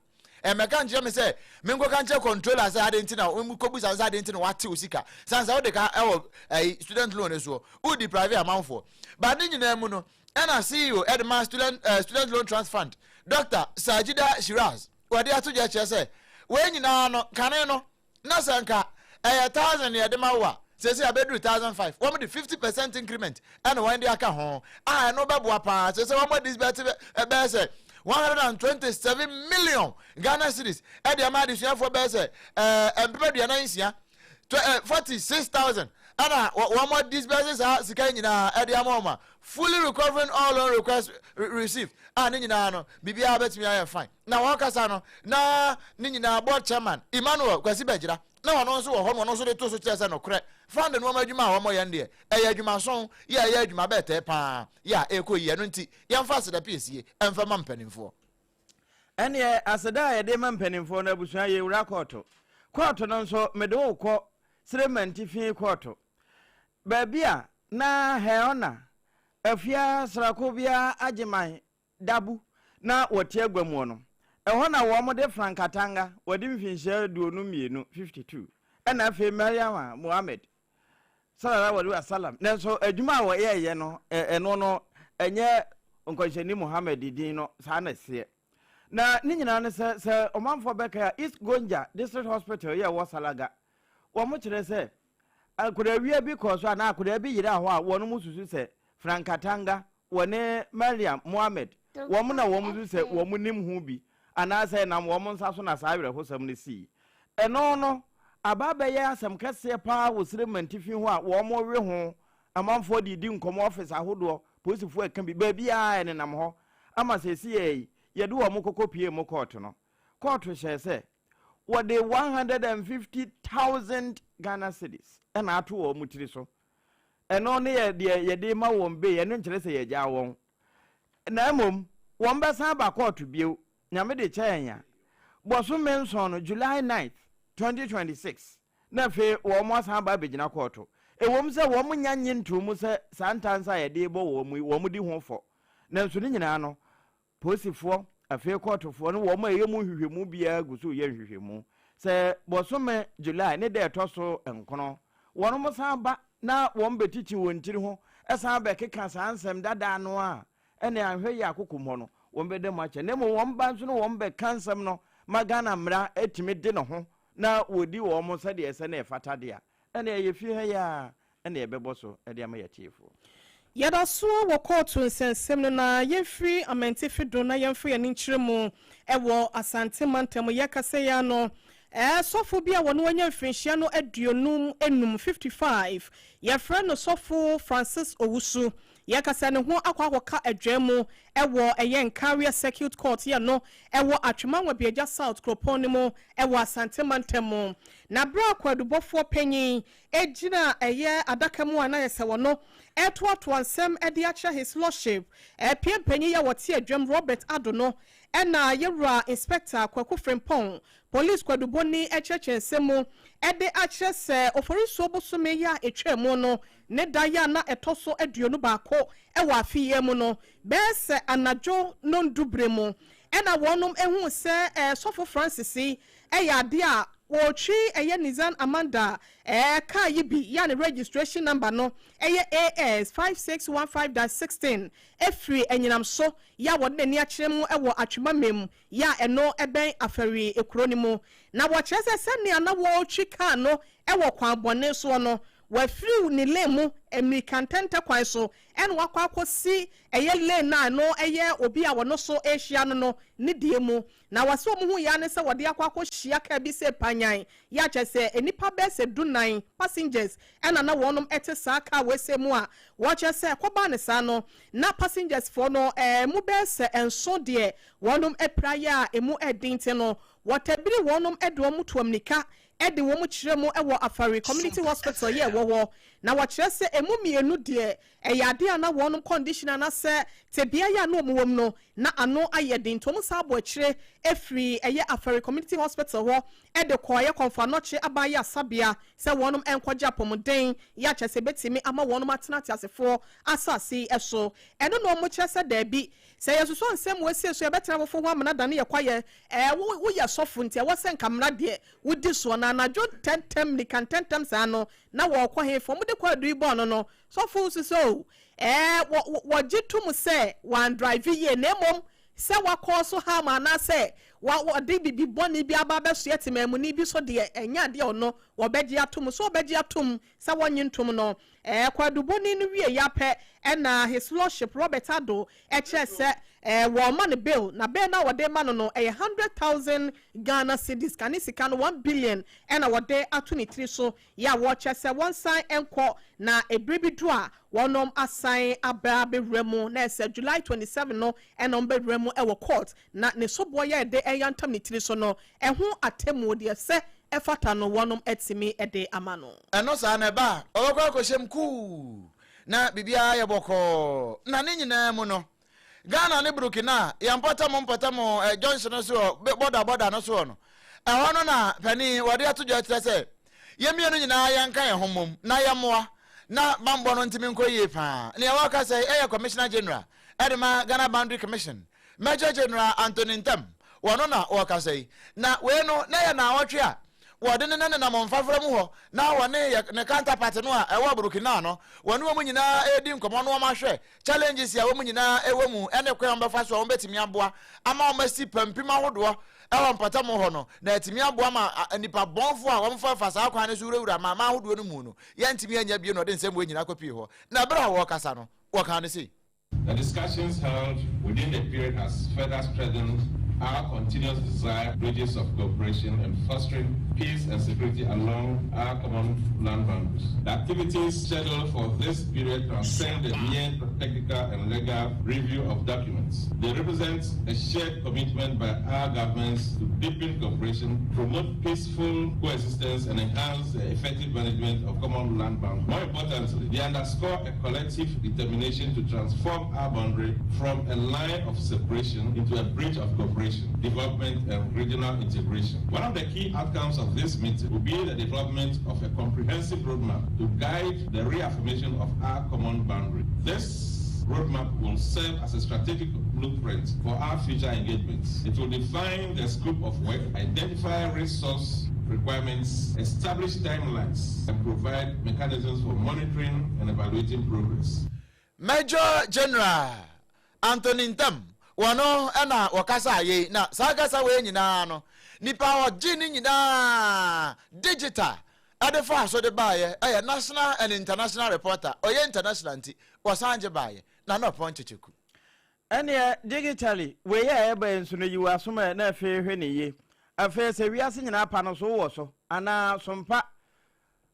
Ɛmmɛka nkyerɛ me sɛ menkɔka nkyerɛ controller sɛ adɛn nti na kɔbusa no sɛ adɛn nti na watew sika san sɛ wode ka ɛwɔ ɛyi student loan no soɔ wo deprive amanfoɔ ba ne nyinaa mu no ɛna CEO ɛde ma student uh, student loan trust fund Dr. Sajida Shiraz wɔde ato dwa kyerɛ sɛ wei nyinaa no kane no Na sɛ nka ɛyɛ thousand na yɛde ma wo a, seesei abɛduru 1,500. Wɔn de 50 percent increment ɛna wɔn de aka ho a ɛno bɛboa paa. Seesei wɔn adisbɛte bɛyɛ sɛ 127 million Ghana cedis ɛde ama adesuafoɔ bɛyɛ sɛ ɛɛ 46,000, 46,000 ɛna wɔn adisbɛte saa sika nyinaa ɛde ama wɔn a fully recovering all loan requests received a ne nyinaa no biribiara bɛtumi ayɛ fine. Na wɔrekasa no, na ne nyinaa board chairman, Emmanuel Kwasi Bɛgyira, na ɔno nso wɔ hɔ na ɔno nso de to so kyerɛ sɛ nokorɛ, fund nnoɔma adwuma a wɔyɛ no deɛ, ɛyɛ adwumason yɛ a ɛyɛ adwuma bɛɛtɛɛ pa ara yɛ a ɛrekɔ yie, ɛno nti yɛmfa aseda piesie mfa ma mpanimfoɔ. Ɛnneɛ aseda a yɛde ma mpanimfoɔ no abusua yɛwura kɔɔto. Kɔɔto no nso mede wo kɔ Seremantifin kɔɔto. Baabi a na Hɛɔna, Afia Srakobea Agyeman Dabu na wɔte agua muɔ no. Ɛhɔ na wɔde Frank Atanga, wadi mfinhyia 52, 52, ɛna afei Mariama Mohammed, Sallallahu alaihi wasallam. Nanso adwuma a wɔyɛeɛ no, ɛno no, ɛnyɛ Nkɔnhyɛni Muhammad din no, saa na ɛseɛ. Na ne nyinaa ne sɛ, sɛ ɔmanfoɔ bɛkae a, East Gonja District Hospital yɛ ɛwɔ Salaga, wɔn kyerɛ sɛ akwadaa bi kɔɔ so anaa akwadaa bi yeraa hɔ a wɔn susu sɛ Frank Atanga wɔne Mariam Mohammed wɔn na wɔn susu sɛ wɔn nim ho bi anaasɛ ɛnam wɔn nsa so na saa awerɛhosɛm no sii. Ɛno no aba abɛyɛ asɛm kɛseɛ paa wɔ Sirem mantifi hɔ a wɔn we ho, amanfoɔ de redi nkɔmmɔ office ahodoɔ, polisifoɔ ɛka bi, baabiara ɛnenam hɔ ama seesei yi yɛde wɔn kɔkɔ pue mu kɔɔto no. Kɔɔto hyɛɛ sɛ wɔde 150,000 Ghana cedis na ato wɔn tiri so. Ɛno ne yɛ deɛ yɛde ma wɔn bail, ɛno nkyerɛ sɛ yɛagyaa wɔn. Na mmom wɔn bɛsan aba kɔɔto bio, Nyame de kyɛ yɛn a, bɔsome nson no, July 9th, 2026, na afei wɔn asan aba abɛgyina kɔɔto. Ɛwom sɛ wɔn nnya nnye ntoo mu sɛ saa ntansa a yɛde rebɔ wɔn yi, wɔn di ho fɔ, nanso ne nyinaa no, Polisifoɔ, afei kɔɔtofoɔ ne wɔn a ɛyɛ mu nhwehwɛmu biara gu so reyɛ nhwehwɛmu. Sɛ bosome July ne da ɛtɔ so nkono, wɔnom san ba na wɔn bɛtikyi wɔn tiri ho san bɛkeka saa nsɛm dadaa no a, ɛne anhwɛ yie a kokom hɔ no, wɔn bɛda mu akyɛ. Na mmom wɔn ba nso ne wɔn bɛka nsɛm no ma Ghana mmara atumi de ne ho na wɔdi wɔn sɛdeɛ ɛsɛ na ɛfata deɛ a, ɛne ɛyɛ fie ha yi ara na yɛbɛbɔ so de ama yɛn atiefoɔ. Yɛda so wɔ kɔɔto nsɛnsɛm no na yɛmfiri Amantifi do na yɛmfa yɛn ani nkyerɛ mu wɔ Asante mantam. Yɛkasa yi ara no, sɔfo bi a wɔne wanya mfirinhyia no 55, 55, yɛfrɛ no Sɔfo Francis Owusu. Yɛkasa ne ho akɔ akɔka adwaa mu wɔ ɛyɛ Nkaria Circuit Court yɛ no wɔ Atwema Nwabiagya South kuropɔn no mu wɔ Asante mantam mu. Na berɛ a kwaadubɔfoɔ panyin gyina ɛyɛ adaka mu a na ayɛ sɛ wɔno retoatoa nsɛm de akyerɛ His Lordship Pie Mpanyin yi a wɔte adwam Robert Addo no na Yɛwura Inspector Kwaku Frimpong, Police kwadubɔni rekyerɛkyerɛ nsɛm mu de akyerɛ sɛ Oforisuo bosome yi a ɛtwaa mu no ne da yi a na ɛtɔ so 21 wɔ afe yi mu no bɛyɛ sɛ anadwo nondu berɛ mu na wɔnom huu sɛ Sɔfo Francis yi Ɛyɛ adeɛ a wɔretwi ɛyɛ Nissan Amanda car yi bi yɛ a ne registration number no yɛ AS 5615 dash 16 firi anyinam so yɛ a wɔde n'ani akyerɛ mu wɔ Atwima-Mem yɛ a ɛno bɛn Afari kuro no mu. Na wɔkyerɛ sɛ sɛnea na wɔretwi car no wɔ kwan bɔne soɔ no, wafiri ne lane mu mmirika ntɛntɛ kwan so na wakɔ akɔsi ɛyɛ lane a ɛno yɛ obi a ɔno so rehyia no no ne deɛ mu. Na wɔse wɔn hu yɛ ara ne sɛ wɔde akɔ akɔhyia kaa bi sɛ panyan yɛ a kyerɛ sɛ nnipa bɛyɛ sɛ dunan, passengers, ɛna na wɔnom te saa kaa wei sɛ mu a wɔkyerɛ sɛ ɛkɔbaa no saa no na passengers foɔ no ɛmu bɛyɛ sɛ nson deɛ wɔnom apira yɛ a ɛmu ɛden nti no wɔtabiri wɔnom de wɔn to amnika de wɔn kyerɛ mu wɔ Afari Community Hospital yɛ ɛwɔ hɔ na wɔkyerɛ sɛ ɛmu mmienu deɛ Ɛyɛ ade a na wɔnom condition anasɛ tebea yi a na wɔn wɔ mu no na ano ayɛ den nti wɔn san bɔ akyire firi ɛyɛ Afari Community Hospital hɔ de kɔɔ ɛyɛ Kɔmfo Anɔkye Aban Ayarsabea sɛ wɔnom nkɔgye apɔmuden yɛ a kyerɛ sɛ ɛbɛtumi ama wɔnom atena ateasefoɔ asase yi so. Ɛno na wɔn kyerɛ sɛ daabi sɛ yɛsosɔ nsɛm wɔ asie so yɛbɛtena awofo ho amena dane yɛ kwayɛ ɛɛ wo woyɛ sɔfo nti ɛwɔ sɛ nka mmara deɛ wodi soɔ na anadwo ntɛntɛm mmirika ntɛntɛm saa no na wɔrekɔ he fa wɔde kwaadu yi bɔɔ no no Sɔfo nso sɛ oh, ɛɛ, wɔ, wɔ, wɔgye tom sɛ wandrive yie, na mmom sɛ wakɔ so harm anaasɛ wa, wɔde biribi bɔne bi aba abɛsoɛ temaamuni bi so deɛ, ɛnyɛ adeɛ a ɔno wɔbɛgye atom. So wɔbɛgye atom sɛ wɔnnye ntom no? Ɛɛ, kwaadubɔni no wieeɛ ara pɛ ɛna His Lordship Robert Addo kyerɛɛ sɛ, ɛɛ, wɔrema no bail, na bail no a wɔde rema no no, ɛyɛ 100,000 Ghana cedis, kane sika no 1 billion ɛna wɔde ato ne tiri so Yɛ a wɔkyɛ sɛ wɔnsan nkɔ na bere bi du a wɔnom asan aba abɛwura mu na ɛsɛ July 27 no na wɔbɛwura mu wɔ court na ne soboɔ yɛ de ɛyantam ne tiri so no ɛho atemmuo deɛ sɛ ɛfata no wɔnom atumi de ama no. Ɛno saa no ɛba a, ɔbɛkɔ akɔhyɛ mu kuu na biribiara ayɛ bɔkɔɔ. Na ne nyinaa mu no, Ghana ne Burkina yɛn mpɔtam mpɔtam eh, junction no soɔ, bɔda bɔda no soɔ no, ɛhɔ no na panin wɔde ato dwa kyerɛ sɛ yɛn mmienu nyinaa yɛnka yɛn ho mmom na yɛmmoa na bammɔ no ntumi nkɔ yie paa. Nea wɔka sɛ ɛyɛ Commissioner General ɛde ma Ghana Boundary Commission, Major General Anthony Ntam. Wɔno na ɔrekasa yi. Na wei no, na ɛyɛ naawɔtwe a wɔde ne nenam mfafra mu hɔ na wɔne yɛ ne counterpart no a ɛwɔ Burkina no, wɔne wɔn nyinaa redi nkɔmmɔ na wɔahwɛ challenges a wɔn nyinaa wɔ mu ne kwan a wɔbɛfa so a wɔbɛtumi aboa ama wɔasi pampim ahodoɔ wɔ mpɔtam hɔ no, na atumi aboa ma nnipa bɔnfoɔ a wɔfafa saa kwan no so wurawura amanaman ahodoɔ no mu no, yɛntumi anya bio na ɔde nsɛm wei nyinaa kɔpie hɔ. Na berɛ a wɔrekasa no, wɔkaa no sei. The discussions held within the period has further strengthened our continuous desire bridges of cooperation and fostering peace and security along our common land boundaries. The activities scheduled for this period transcend the mere technical and legal review of documents. They represent a shared commitment by our governments to deepen cooperation, promote peaceful coexistence, and enhance the effective management of common land boundaries. More importantly, they underscore a collective determination to transform our boundary from a line of separation into a bridge of cooperation, development, and regional integration. One of the key outcomes of this meeting will be the development of a comprehensive roadmap to guide the reaffirmation of our common boundary. This roadmap will serve as a strategic blueprint for our future engagements. It will define the scope of work, identify resource requirements, establish timelines, and provide mechanisms for monitoring and evaluating progress. Major General Anthony Ntam, wɔno na wɔkasaa yei, na saa kasa wei nyinaa no, nipa a ɔgye ne nyinaa digital ɛde faa so de baeɛ ɛyɛ national and international reporter, ɔyɛ international nti wɔsan gye baeɛ, Nana Ɔpɔn Kyekyeku. Ɛneɛ digitally, wei a ɛreba yi nso no yi w'asom ɛ na afei hwɛ no yie. Afei sɛ wiase nyinaa pa no so wowɔ so anaa Sompa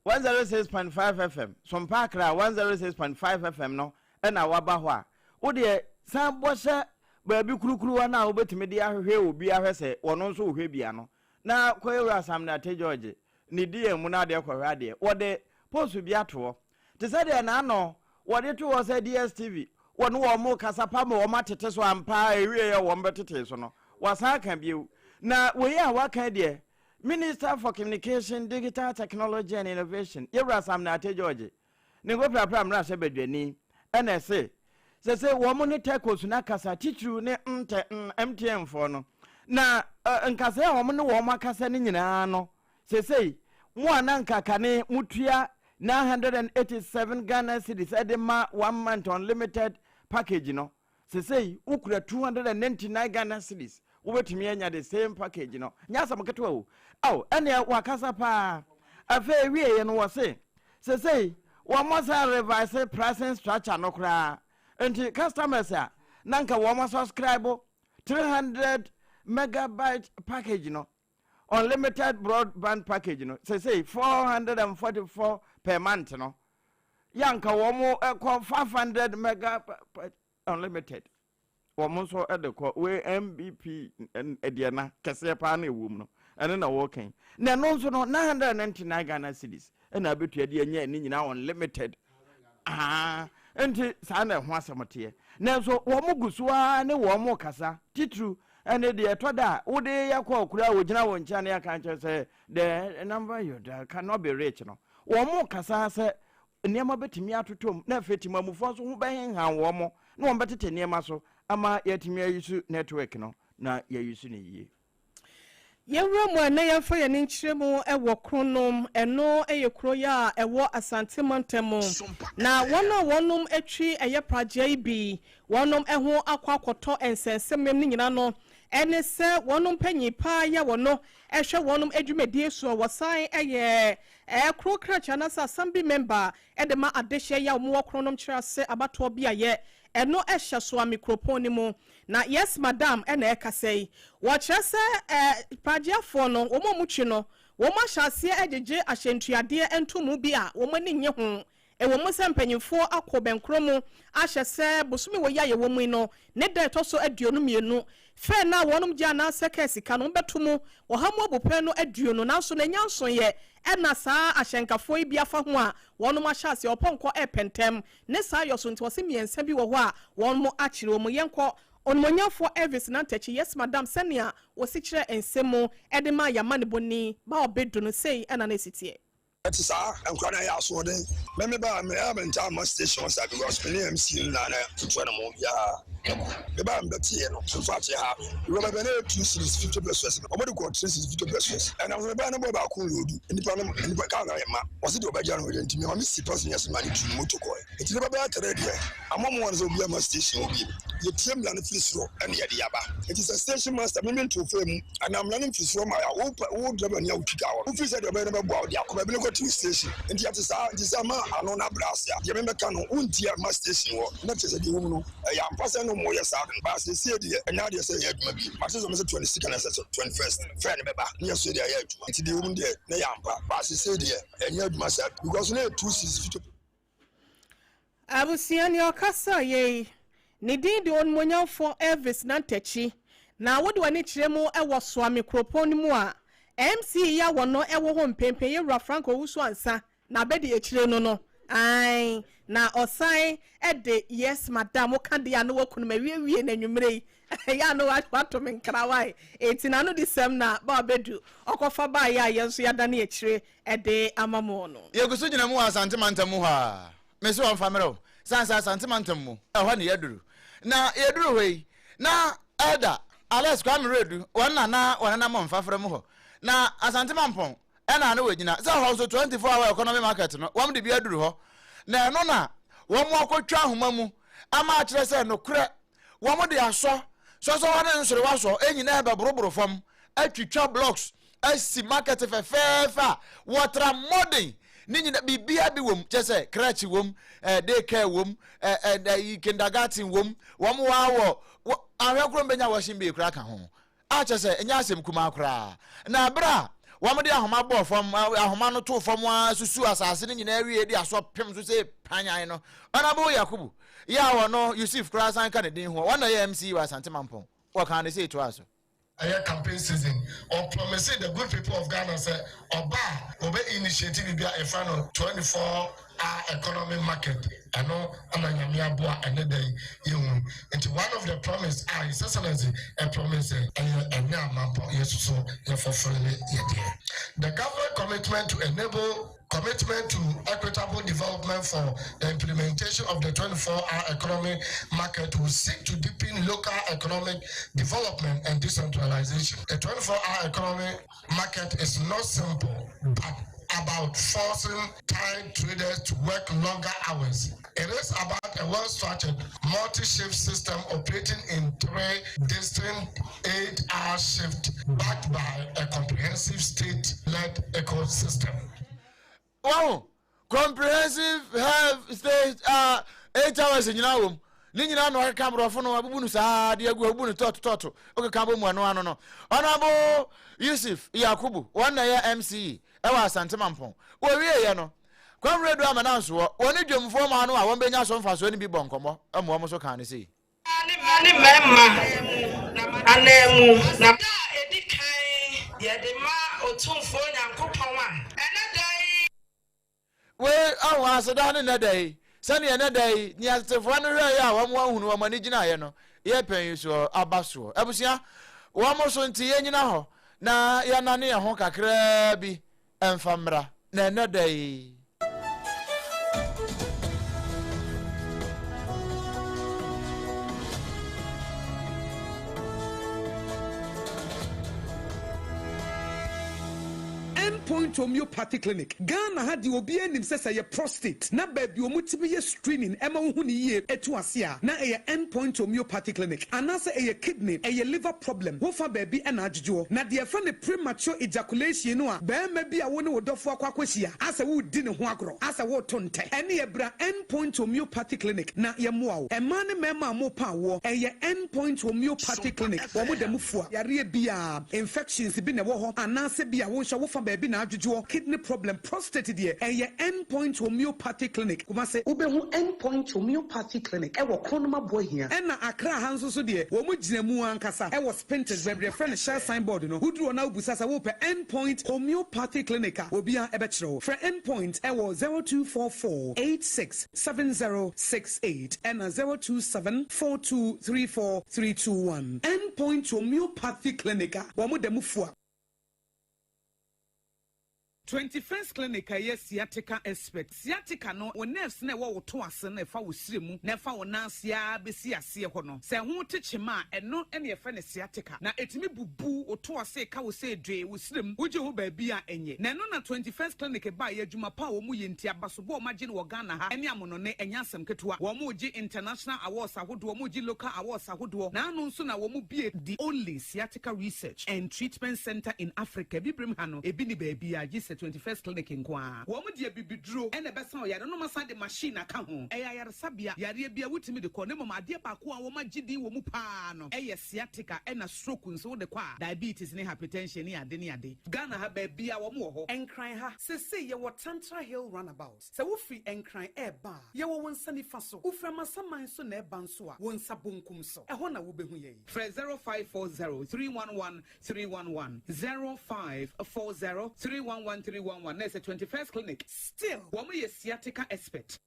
106.5 FM, Sompa Accra 106.5 FM no na waba hɔ a, wo deɛ san bɔ hyɛ baabi kurukuruwa no a wobɛtumi de ahwehwɛ obi ahwɛ sɛ wɔno nso wohwɛ bi ano. Na kɔ Ewura Sam Nartey George ne DM mu na adeɛ kɔhwɛ adeɛ. Wɔde post bi ato hɔ. Te sɛ deɛ n'ano wɔde to hɔ sɛ DSTV wɔne wɔn rekasa pa ma wɔn atete so ampa ara ɛwieɛ a wɔn bɛtetee so no, wɔasan aka bio. Na wei a wɔaka yi deɛ, Minister for Communication, Digital Technology and Innovation, Yɛwura Sam Nartey George, ne Nkoprapra mmarahyɛbadwani na ɛse sese wɔn ne Telcos no akasa, titiriw ne MTN, MTN foɔ no, na nkasɛɛ a wɔn ne wɔn akasa no nyinaa no, Seesei, mo a na anka kane motua 987 Ghana cedis de ma one month unlimited package no, seesei wokura 299 Ghana cedis, wobɛtumi anya the same package no. Nyɛ asɛm ketewa o. Ao, ɛneɛ wakasa paa. Afei wieɛ no wɔse, seesei wɔasan revise pricing structure no koraa. Nti customers a na anka wɔn subscribe 300 megabyte package no, Unlimited broadband package no sesei 444 per month no yɛ anka wɔn kɔ 500 megabyte unlimited wɔn nso de kɔ wei mbp deɛ na kɛseɛ paa na ɛwɔ mu no ɛno na wɔka yi na ɛno nso no 999 Ghana cedis ɛna abɛtua de anya ne nyinaa unlimited Ahaa, enti saa na ɛho asɛm teɛ. Nanso wɔn gu so ara ne wɔn rekasa, titiriw ne deɛ ɛtɔ da a wode yɛ kɔɔ koraa a wɔgyina wo nkyɛn ne aka nkyerɛ sɛ the number you dial cannot be reached no. Wɔn rekasa sɛ nneɛma bɛtumi atotɔ mu na afei temamufoɔ nso ho bɛhenhan wɔn na wɔbɛtete nneɛma so ama yɛatumi ayusu network no na yɛayusu no yie. Yɛnwura mu a na yɛmfa yɛn ani nkyerɛ mu wɔ Kronom, ɛno yɛ kuro yi a ɛwɔ Asante mantam mu. Na wɔn a wɔnom twi ɛyɛ pragea yi bi, wɔnom ho akɔ akɔtɔ nsɛnsɛmam no nyina no ne sɛ wɔnom panyin paa yi a wɔno hwɛ wɔnom dwumadie soɔ, wɔsan yɛ kuro krakye anaasɛ assembly member de ma adehyeɛ yi a wɔwɔ Kronom Kyerɛase abatoɔ beaeɛ, ɛno hyɛ Soame kuropɔn no mu. Na yes madam na ɛrekasa yi. Wɔkyerɛ sɛ eh, pragyeafoɔ no, wɔn a wɔtwi no, wɔn ahyɛ aseɛ regyegye ahyɛntuadeɛ ntomu bi a wɔn ani nnye ho. Ɛwɔ mu sɛ mpanimfoɔ akɔ bɛnkorɔ mu ahyɛ sɛ bosome wɔ yi a yɛwɔ mu yi no, ne da a ɛtɔ so 22, fɛɛ no a wɔnom gye anaasɛ kaa sika no, wɔbɛto mu ɔha mu abupɛn no aduonu, nanso na ɛnya nsoeɛ na saa ahyɛnkafoɔ yi bi afa ho a wɔnom ahyɛ aseɛ ɔpɔnkɔ repɛ ntɛm Ne saa yɔ so nti ɔse mmiɛnsa bi wɔ hɔ a wɔn akyere wɔn. Yɛnkɔ Onimuonyamfoɔ Elvis Nantɛkyi, Yes Madam sɛnea wɔsi kyerɛ nsɛm mu de maa yɛn amanebɔni ba ɔbedu no sei na na ɛsi teɛ. Ɛte saa, nkwadaa no ayɛ asoɔden. Me me ba a, me a mentaa mma station hɔ saa because me ne MC no na na tutu anamɔn biara kɔ. Me ba a mebɛteeɛ no, in fact ɛhaa me. Because baabi a na ɛyɛ 2 cedis 50 pesewas no, wɔde kɔɔ 3 cedis 50 pesewas. Ɛnam so me ba no bɔɔ baako nloodu. Nnipa no, nnipa kaa no ayɛ ma. Wɔse deɛ ɔbɛgya no ɔgya nti me ma me si passengers ma no tuu ne moto kɔɛ. Nti nnipa bɛyɛ tere deɛ, ama wɔn sɛ obiara mma station hɔ bio. Yɛtie mmara no firi soro ɛna yɛde aba. Nti sɛ station master me mentoo faa mu anaa mmara no mfiri soro mmaeɛ a, wo pɛ, wo driver ni a wotwi kaa hɔ no, wofiri sɛ deɛ ɔbɛyɛ no bɛboa wo de akɔ baabi no kɔte wo station. Nti ɛte saa, nti sɛ ama ano no abrɛ ase a, deɛ memɛka no, wontie amma station hɔ. Na kyerɛ sɛ deɛ ɛwɔ mu no, ɛyɛ ampa sɛ na wɔyɛ saa de no, but seesei deɛ ɛnyɛ adeɛ sɛ ɛyɛ adwuma bio. Mate sɛ wɔse 22nd ɛsɛ sɛ 21st fare no bɛba na yɛso yɛde ayɛ adwuma. Nti deɛ ɛwɔ mu no deɛ na ɛyɛ ampa, but seesei deɛ ɛnyɛ adwuma saa because na ɛyɛ 2 cedis 50. Abusua, nea ɔkasa yei, ne din de Onimuonyamfoɔ Elvis Nantakyi, na wode w'ani kyerɛ mu wɔ Suame kuropɔn no mu a, MC yi a wɔno wɔ hɔ mpenpen, Yɛwura Frank Owusu Ansah na abɛdi akyire no no, ae, na ɔsan de Yes Madam woka deɛ a na wakunu mawiewie no anwummerɛ yi, ɛyɛ a na wato me nkra wae, enti n'ano di sɛm na ba ɔbɛdu ɔkɔfa baeɛ a yɛn nso yɛadane akyire de ama mo no. Yɛgu so gyina mu wɔ Asante mantam mu hɔ a. Mese wɔmfa mmerɛ wo, sane sɛ Asante mantam mu, ɛhɔ ne yɛaduru. Na yɛduru hɔ yi, na Elder Alex Kwame Redu, wɔn na na wɔnenam mfafra mu hɔ. Na Asante Mampɔn ɛna na wɔgyina. Sɛ hɔ nso 24 hour economy market no, wɔn de bi aduru hɔ. Na ɛno na wɔn akɔtwa ahoma mu ama akyerɛ sɛ nokorɛ wɔn de asɔ sɔsɔwa ne nsorewa sɔ nyinaa bɛboroboro fam atwitwa blocks asi market fɛfɛɛfɛ a wɔtra mmɔden ne nyina biribiara bi wom kyɛ sɛ crèche wom eh, day care wom eh, eh, eh, kindergarten wom wɔn waa wɔ ahwɛ koro mbɛnya washing bay koraa ka ho a kyɛ sɛ ɛnyɛ asɛm kumaa koraa. Na bere a wɔde ahoma bɔɔ fam, ahoma no too fam ara susuw asase no nyinaa wiei de aso pem so sɛ panyan no, Honourable Yakubu, yɛ a ɔno Yusuf koraa san ka ne din ho, ɔno na ɛyɛ MC wɔ Asante Mampong, wɔkaa no sei toaa so. Ɛyɛ campaign season, ɔ promise the good people of Ghana sɛ ɔba a ɔbɛ initiate biribi a yɛfrɛ no 24 hour economy market, ɛno na Nyame aboa ɛnɛ da yi yɛhu. Nti one of the promise a His Excellency promise ɛyɛ ɛnɛ a mampɔ yɛsoso yɛ fulfille yɛ deɛ. The government commitment to enable commitment to equitable development for the implementation of the 24-hour economy market will seek to deepen local economic development and decentralization. The 24-hour economy market is not simple, but about forcing tired traders to work longer hours. It is about a well-structured multi-shift system operating in three distinct 8-hour shifts backed by a comprehensive state-led ecosystem. Wahu? Comprehensive health state uh, 8 hours nyinaa wɔ mu. Ne nyinaa na ɔkeka aborɔfo no abubu no saa de agu abubu no tɔɔto tɔɔto ɔkeka bɔ mu ɛno ano no. Honourable Yusuf Yakubu, wɔn na ɛyɛ MC ɛwɔ Asante Mampɔn. Wɔwieɛ no, Kwamredu Amena nsoɔ, wɔne dwamfoɔ maa no a wɔn bɛnya so mfasoɔ no bi bɔ nkɔmmɔ ma wɔn nso kaa no sei. Ne mmaa ne mmarima ananmu. Na da a edi kan yɛde ma Otumfoɔ Nyankopɔn a ɛnnɛ da yi. Wei ahu aseda ne nnɛ da yi, sɛdeɛ nnɛ da yi nea tetefoɔ no hwɛeɛ a wɔn ahunu wɔn ani gyinaeɛ no yɛ pɛn yi soɔ aba soɔ. Abusua, wɔn so nti yɛnnyina hɔ na yɛnnane yɛn ho kakraa bi mfa mmra, na ɛnnɛ da yi. Endpoint Homeopathy Clinic, Ghana ha deɛ obiara nim sɛ sɛ ɛyɛ prostate na baabi a wɔtumi yɛ screening ɛma wohu no yie ɛtu ase a na ɛyɛ Endpoint Homeopathy Clinic, anaasɛ ɛyɛ kidney, ɛyɛ liver problem, wofa baabi ɛna adwodwoɔ. Na deɛ yɛfrɛ no premature ejaculation no a barima bi a wo ne wo dɔfoɔ akɔ akɔhyia asɛ woredi ne ho agorɔ, asɛ woreto ntɛ, ɛneɛ bra Endpoint Homeopathy Clinic na yɛmmoa wo. Mmaa ne mmarima a morepa awoɔ, ɛyɛ Endpoint Homeopathy Clinic, wɔn da mu fua yareɛ biara, infections bi na ɛwɔ hɔ anaasɛ bi a wo nso wofa baabi na adwodwoɔ, kidney problem, prostate deɛ, ɛyɛ Endpoint Homeopathy Clinic, Kumasi. Wobɛhu Endpoint Homeopathy Clinic wɔ Kronum Aboahia. Ɛna Accra ha nso so deɛ, wɔn gyina mu ankasa wɔ Spintex, baabi a yɛfrɛ no Shell sign board no. Woduru hɔ na wobisa sɛ wopɛ Endpoint Homeopathy Clinic a, obiara bɛkyerɛ wo. Frɛ Endpoint wɔ 0244 86 7068 ɛna 027 42 34 321. Endpoint Homeopathy Clinic a wɔn da mu fua. 21st Clinic a ɛyɛ sciatica expert. Sciatica no, wo nerves no a ɛwɔ wo to ase no a ɛfa wo srɛ mu na ɛfa wo nan ase ara bɛsi aseɛ hɔ no, sɛ ɛho te kyema a, ɛno na yɛfrɛ no sciatica. Na ɛtumi bubu wo to ase ka wo sɛ dwee wo srɛ mu, wogye ho baabi a ɛnyɛ. Na ɛno na 21st Clinic baeɛ, adwuma pa a wɔyɛ nti, abasobɔ a wɔagye no wɔ Ghana ha ne amonɔne, ɛnyɛ asɛm ketewa. Wɔregye international awards ahodoɔ, wɔregye local awards ahodoɔ, na ano nso na wɔbue the only Sciatica Research and Treatment Centre in Africa, Abibirem ha no, ebi nni baabiara gye sɛ 21st Clinic nko ara. Wɔn de abibiduro na ɛbɛsa ɔyare no, na wɔasan de machine aka ho. Ɛyɛ ayaresabea, yareɛ biara wotumi de kɔ, na mmom adeɛ baako a wɔagye din wɔ mu pa ara no yɛ sciatica ɛna stroke nso wode kɔ a, diabetes ne hypertension ne ade ne ade. Ghana ha baabiara wɔn wɔ hɔ. Nkran ha, seesei yɛwɔ Tantra Hill Runabout. Sɛ wofiri Nkran reba a, yɛwɔ wo nsa nifa so. Wofiri Amasaman nso na ɛreba nso a, wo nsa bonkum so. Ɛhɔ na wobɛhu yɛn. Frɛ 0540 311 311, 0540 311 311 na ɛsɛ 21st Clinic. Still, wɔn yɛ sciatica expert.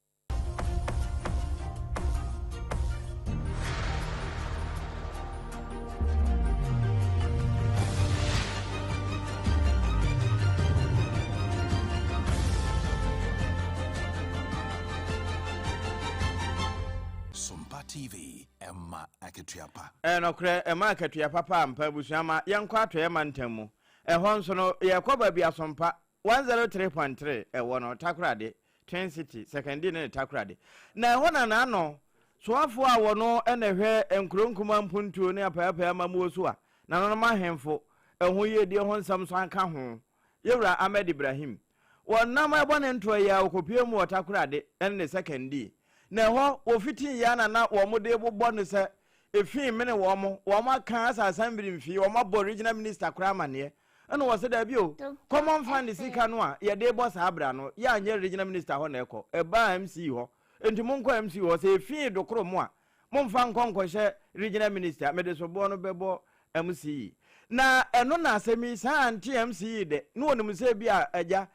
Sompa TV, ɛma akatua pa. Ɛyɛ nokorɛ, ɛma akatua papa ampa abusua ma yɛnkɔ atɔeɛ mantam mu. Ɛhɔ nso no, yɛkɔ baabi a Sompa 103.3 ɛwɔ no, Takoradi, Twin City, Sekondi ne ne Takoradi. Na ɛhɔ na n'ano soafoɔ a wɔno na ɛhwɛ nkuro nkumaa mpuntuo ne apaeapae amammuo so a nananom ahemfo ɛho yiedie ho nsɛm nso aka ho, Yɛwura Ahmed Ibrahim. Wɔnam ɛbɔ ne ntoa yi ara wɔkɔpue mu wɔ Takoradi ne ne Sekondi. Na ɛhɔ wɔfitii yɛ na na wɔn de bobɔ no sɛ efi mene wɔn, wɔn aka asa assembly mfii, wɔn abɔ regional minister koraa amaneɛ. Ɛna wɔse daabi o, common fund sika no a yɛde bɔ saa bra no, yɛ anyɛ regional minister hɔ na ɛkɔ, ɛbaa MC hɔ. Enti monkɔ MC hɔ, sɛ efi dokoro mo a, momfa nkɔ nkɔhyɛ regional minister, mede soboɔ no bɛbɔ MC. Na ɛno na asɛm yi, saa ante MC yi dɛ, na wɔnim sɛ bi a agya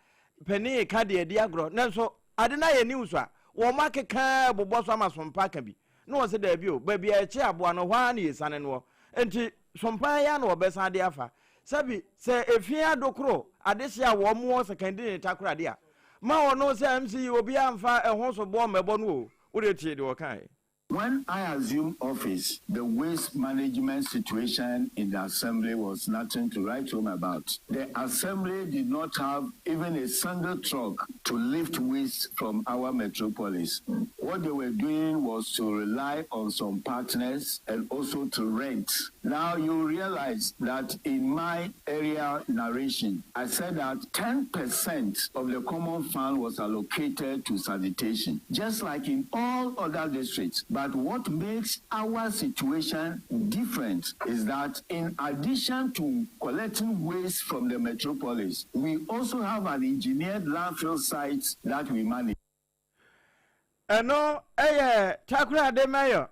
panin reka deɛ adi agorɔ, nanso ade no ayɛ news a, wɔn akeka bobɔ so ama sompa aka bi. Na wɔse daabi o, baabi a yɛkye aboa no, hɔ ara na yɛsiane noɔ. Enti sompa yi ara na wɔbɛsan de afa. Sɛbi, sɛ efi adokoro adehye a wɔn wɔ Sekandi ne Takoradi a, ma ɔno sɛ MC yi obiara mfa ɛho soboɔ mmɛbɔ no o. Wo deɛ tie deɛ ɔkaeɛ. When I assumed office, the waste management situation in the assembly was nothing to write home about. The assembly did not have even a single truck to lift waste from our metropolis. What they were doing was to rely on some partners and also to rent. Now you realize that in my area narration, I said that 10% of the common fund was allocated to sanitation, just like in all other districts. But what makes our situation different is that in addition to collecting waste from the metropolis, we also have an engineered landfill site that we manage. Ɛno yɛ Takoradi Mayor,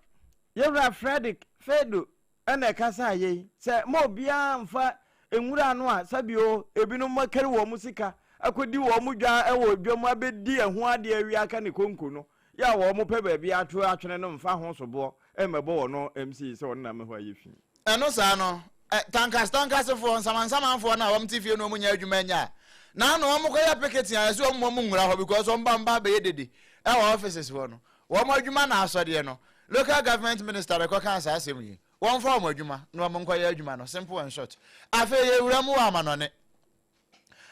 Yewura Fredrick Feidu na ɛkasaa yei sɛ ma obiara mfa nwura no a sɛbio ebinom akari wɔn sika akɔdi wɔn dwa wɔ dwam abɛdi ɛho adeɛ awie aka ne konko no yɛ a wɔn pɛ baabi ato atwene no mfa ho soboɔ mmɛbɔ wɔn MC sɛ wɔn nam hɔ ayɛ fi. Ɛno saa no, ɛ, tankas tankasefoɔ, nsamansamanfoɔ no a wɔn te fie no wɔn nyɛ adwuma nyɛ a, na ano wɔn kɔyɛ picketing a ɛsɛ wɔn wɔn nwura hɔ because wɔn ba mba bɛyɛ dede ɛwɔ offices hɔ no, wɔn adwuma na asɔdeɛ no, local government minister bɛkɔ kaa saa asɛm yi, wɔn fa wɔn adwuma na wɔn nkɔyɛ adwuma no, simple and short. Afei yɛwura mu wɔ amanɔne.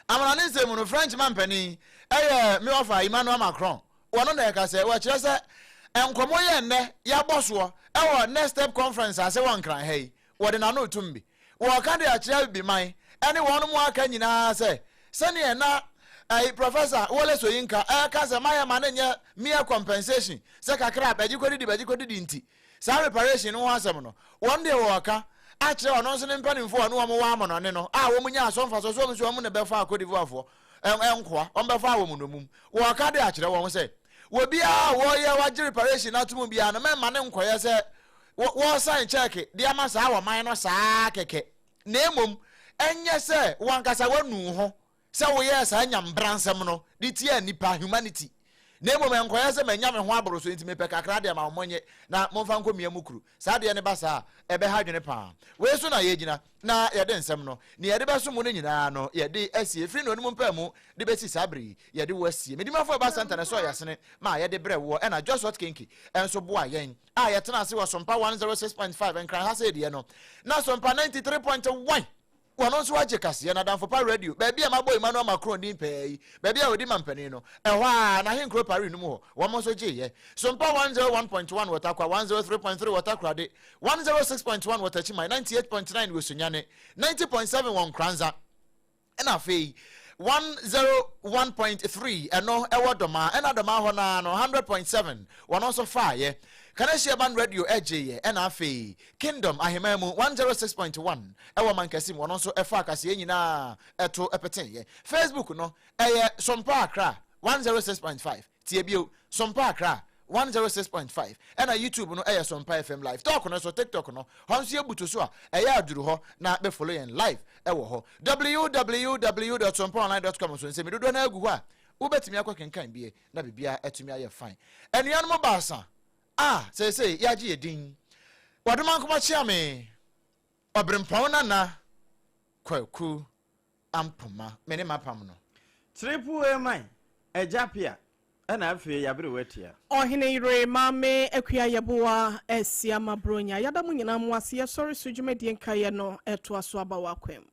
Amanɔne nsɛm mu no, French mampanin yɛ me ɔfa Emmanuel Macron. Wɔno na ɛka sɛ, wɔkyerɛ sɛ nkɔmmɔ yi a nnɛ yɛabɔ soɔ wɔ Next Step Conference ase wɔ Nkran ha yi, wɔde n'ano retom bi. Wɔreka de akyerɛ Abibiman ne wɔn mu aka nyinaa sɛ, sɛdeɛ na ɛyi Professor Wole Soyinka ɛreka sɛ ma yɛma no nyɛ mere compensation sɛ kakra a bɛgye kɔdidi bɛgye kɔdidi nti, Saa reparation no ho asɛm no, wɔn deɛ wɔreka akyerɛ ɔno nso ne mpanimfoɔ a ɔne wɔn wɔ amanɔne no a wɔn nyaa so mfasoɔ sɛ wɔn nso wɔn na bɛfaa Cote d'Ivoirefoɔ nkoa, wɔn bɛfaa wɔn nnommum. Wɔreka de akyerɛ wɔn sɛ, obiara a wɔreyɛ wagye reparation no atom biara no, mɛmma no nkɔyɛ sɛ wɔresan kyɛɛke de ama saa ɔman no saa kɛkɛ, na mmom ɛnyɛ sɛ wɔn ankasa wɔanu wo ho sɛ woyɛɛ saa nyambransɛm no de tiaa nnipa, humanity. Na mmom ɛnkɔyɛ sɛ manya me ho aboro so nti mepɛ kakra de ama mo, monnye na momfa nkɔmia mo kuru. Saa adeɛ no ba saa a, ɛbɛha adwene pa ara. Wei so na yɛgyina na yɛde nsɛm no, nea yɛde bɛsom mo no nyinaa no, yɛde asie. Ɛfiri nnɔnum mpaemu de bɛsi saa berɛ yi, yɛde wo asie. Medimafo Ɛba Center na ɛsɔɔ yɛn asene maa yɛde brɛɛ woɔ, ɛna Josot Kenki nso boaa yɛn a yɛtenaa ase wɔ Sompa 106.5 Nkran ha sei deɛ no, na Sompa 93.1 Wɔno nso agye kaseɛ no Adamfo Pa Radio, baabi a mabɔ Emmanuel Macron din pɛɛ yi, baabi a ɔdi mampanin no, ɛhɔ ara, n'ahenkuro Paris no mu hɔ, wɔn nso gyeeɛ. Sompa 101.1 wɔ Tarkwa, 103.3 wɔ Takoradi, 106.1 wɔ Techiman, 98.9 wɔ Sunyani, 90.7 wɔ Nkoranza, ɛna afei 101.3 ɛno ɛwɔ Dɔmaa, ɛna Dɔmaa hɔ no ara no 100.7 wɔn nso faeɛ. Kaneshie Urban Radio gyeeɛ, ɛna afei Kingdom Aheman mu 106.1 ɛwɔ Mankasim wɔn nso ɛfaa kaseɛ nyinaa ɛto peteeɛ. Facebook no ɛyɛ Sompa Accra 106.5 tie bio Sompa Accra 106.5 ɛna YouTube no ɛyɛ Sompa FM Live Talk no so TikTok no hɔ nso yɛbutu so a ɛyɛ aduru hɔ na bɛ follow yɛn live ɛwɔ hɔ www.sompaonline.com nso nsɛmi dodoɔ no agu hɔ a wobɛtumi akɔ kenkan bie na biribiara atumi ayɛ fine. Anuanom baasa a seesei yɛagye yɛn din, Wadomankoma Kyeame, Ɔberempɔn Nana Kwaku Ampoma, me ne m'apam no. Triple A man, Agya Pia, ɛna afei Yaberewa Tia. Ɔhene yere Maame Akua Yeboah Asiama Bronya, yɛda mo nyinaa mo ase, yɛsɔre so dwumadie nkaeɛ no ɛtoa so aba w'akwan mu.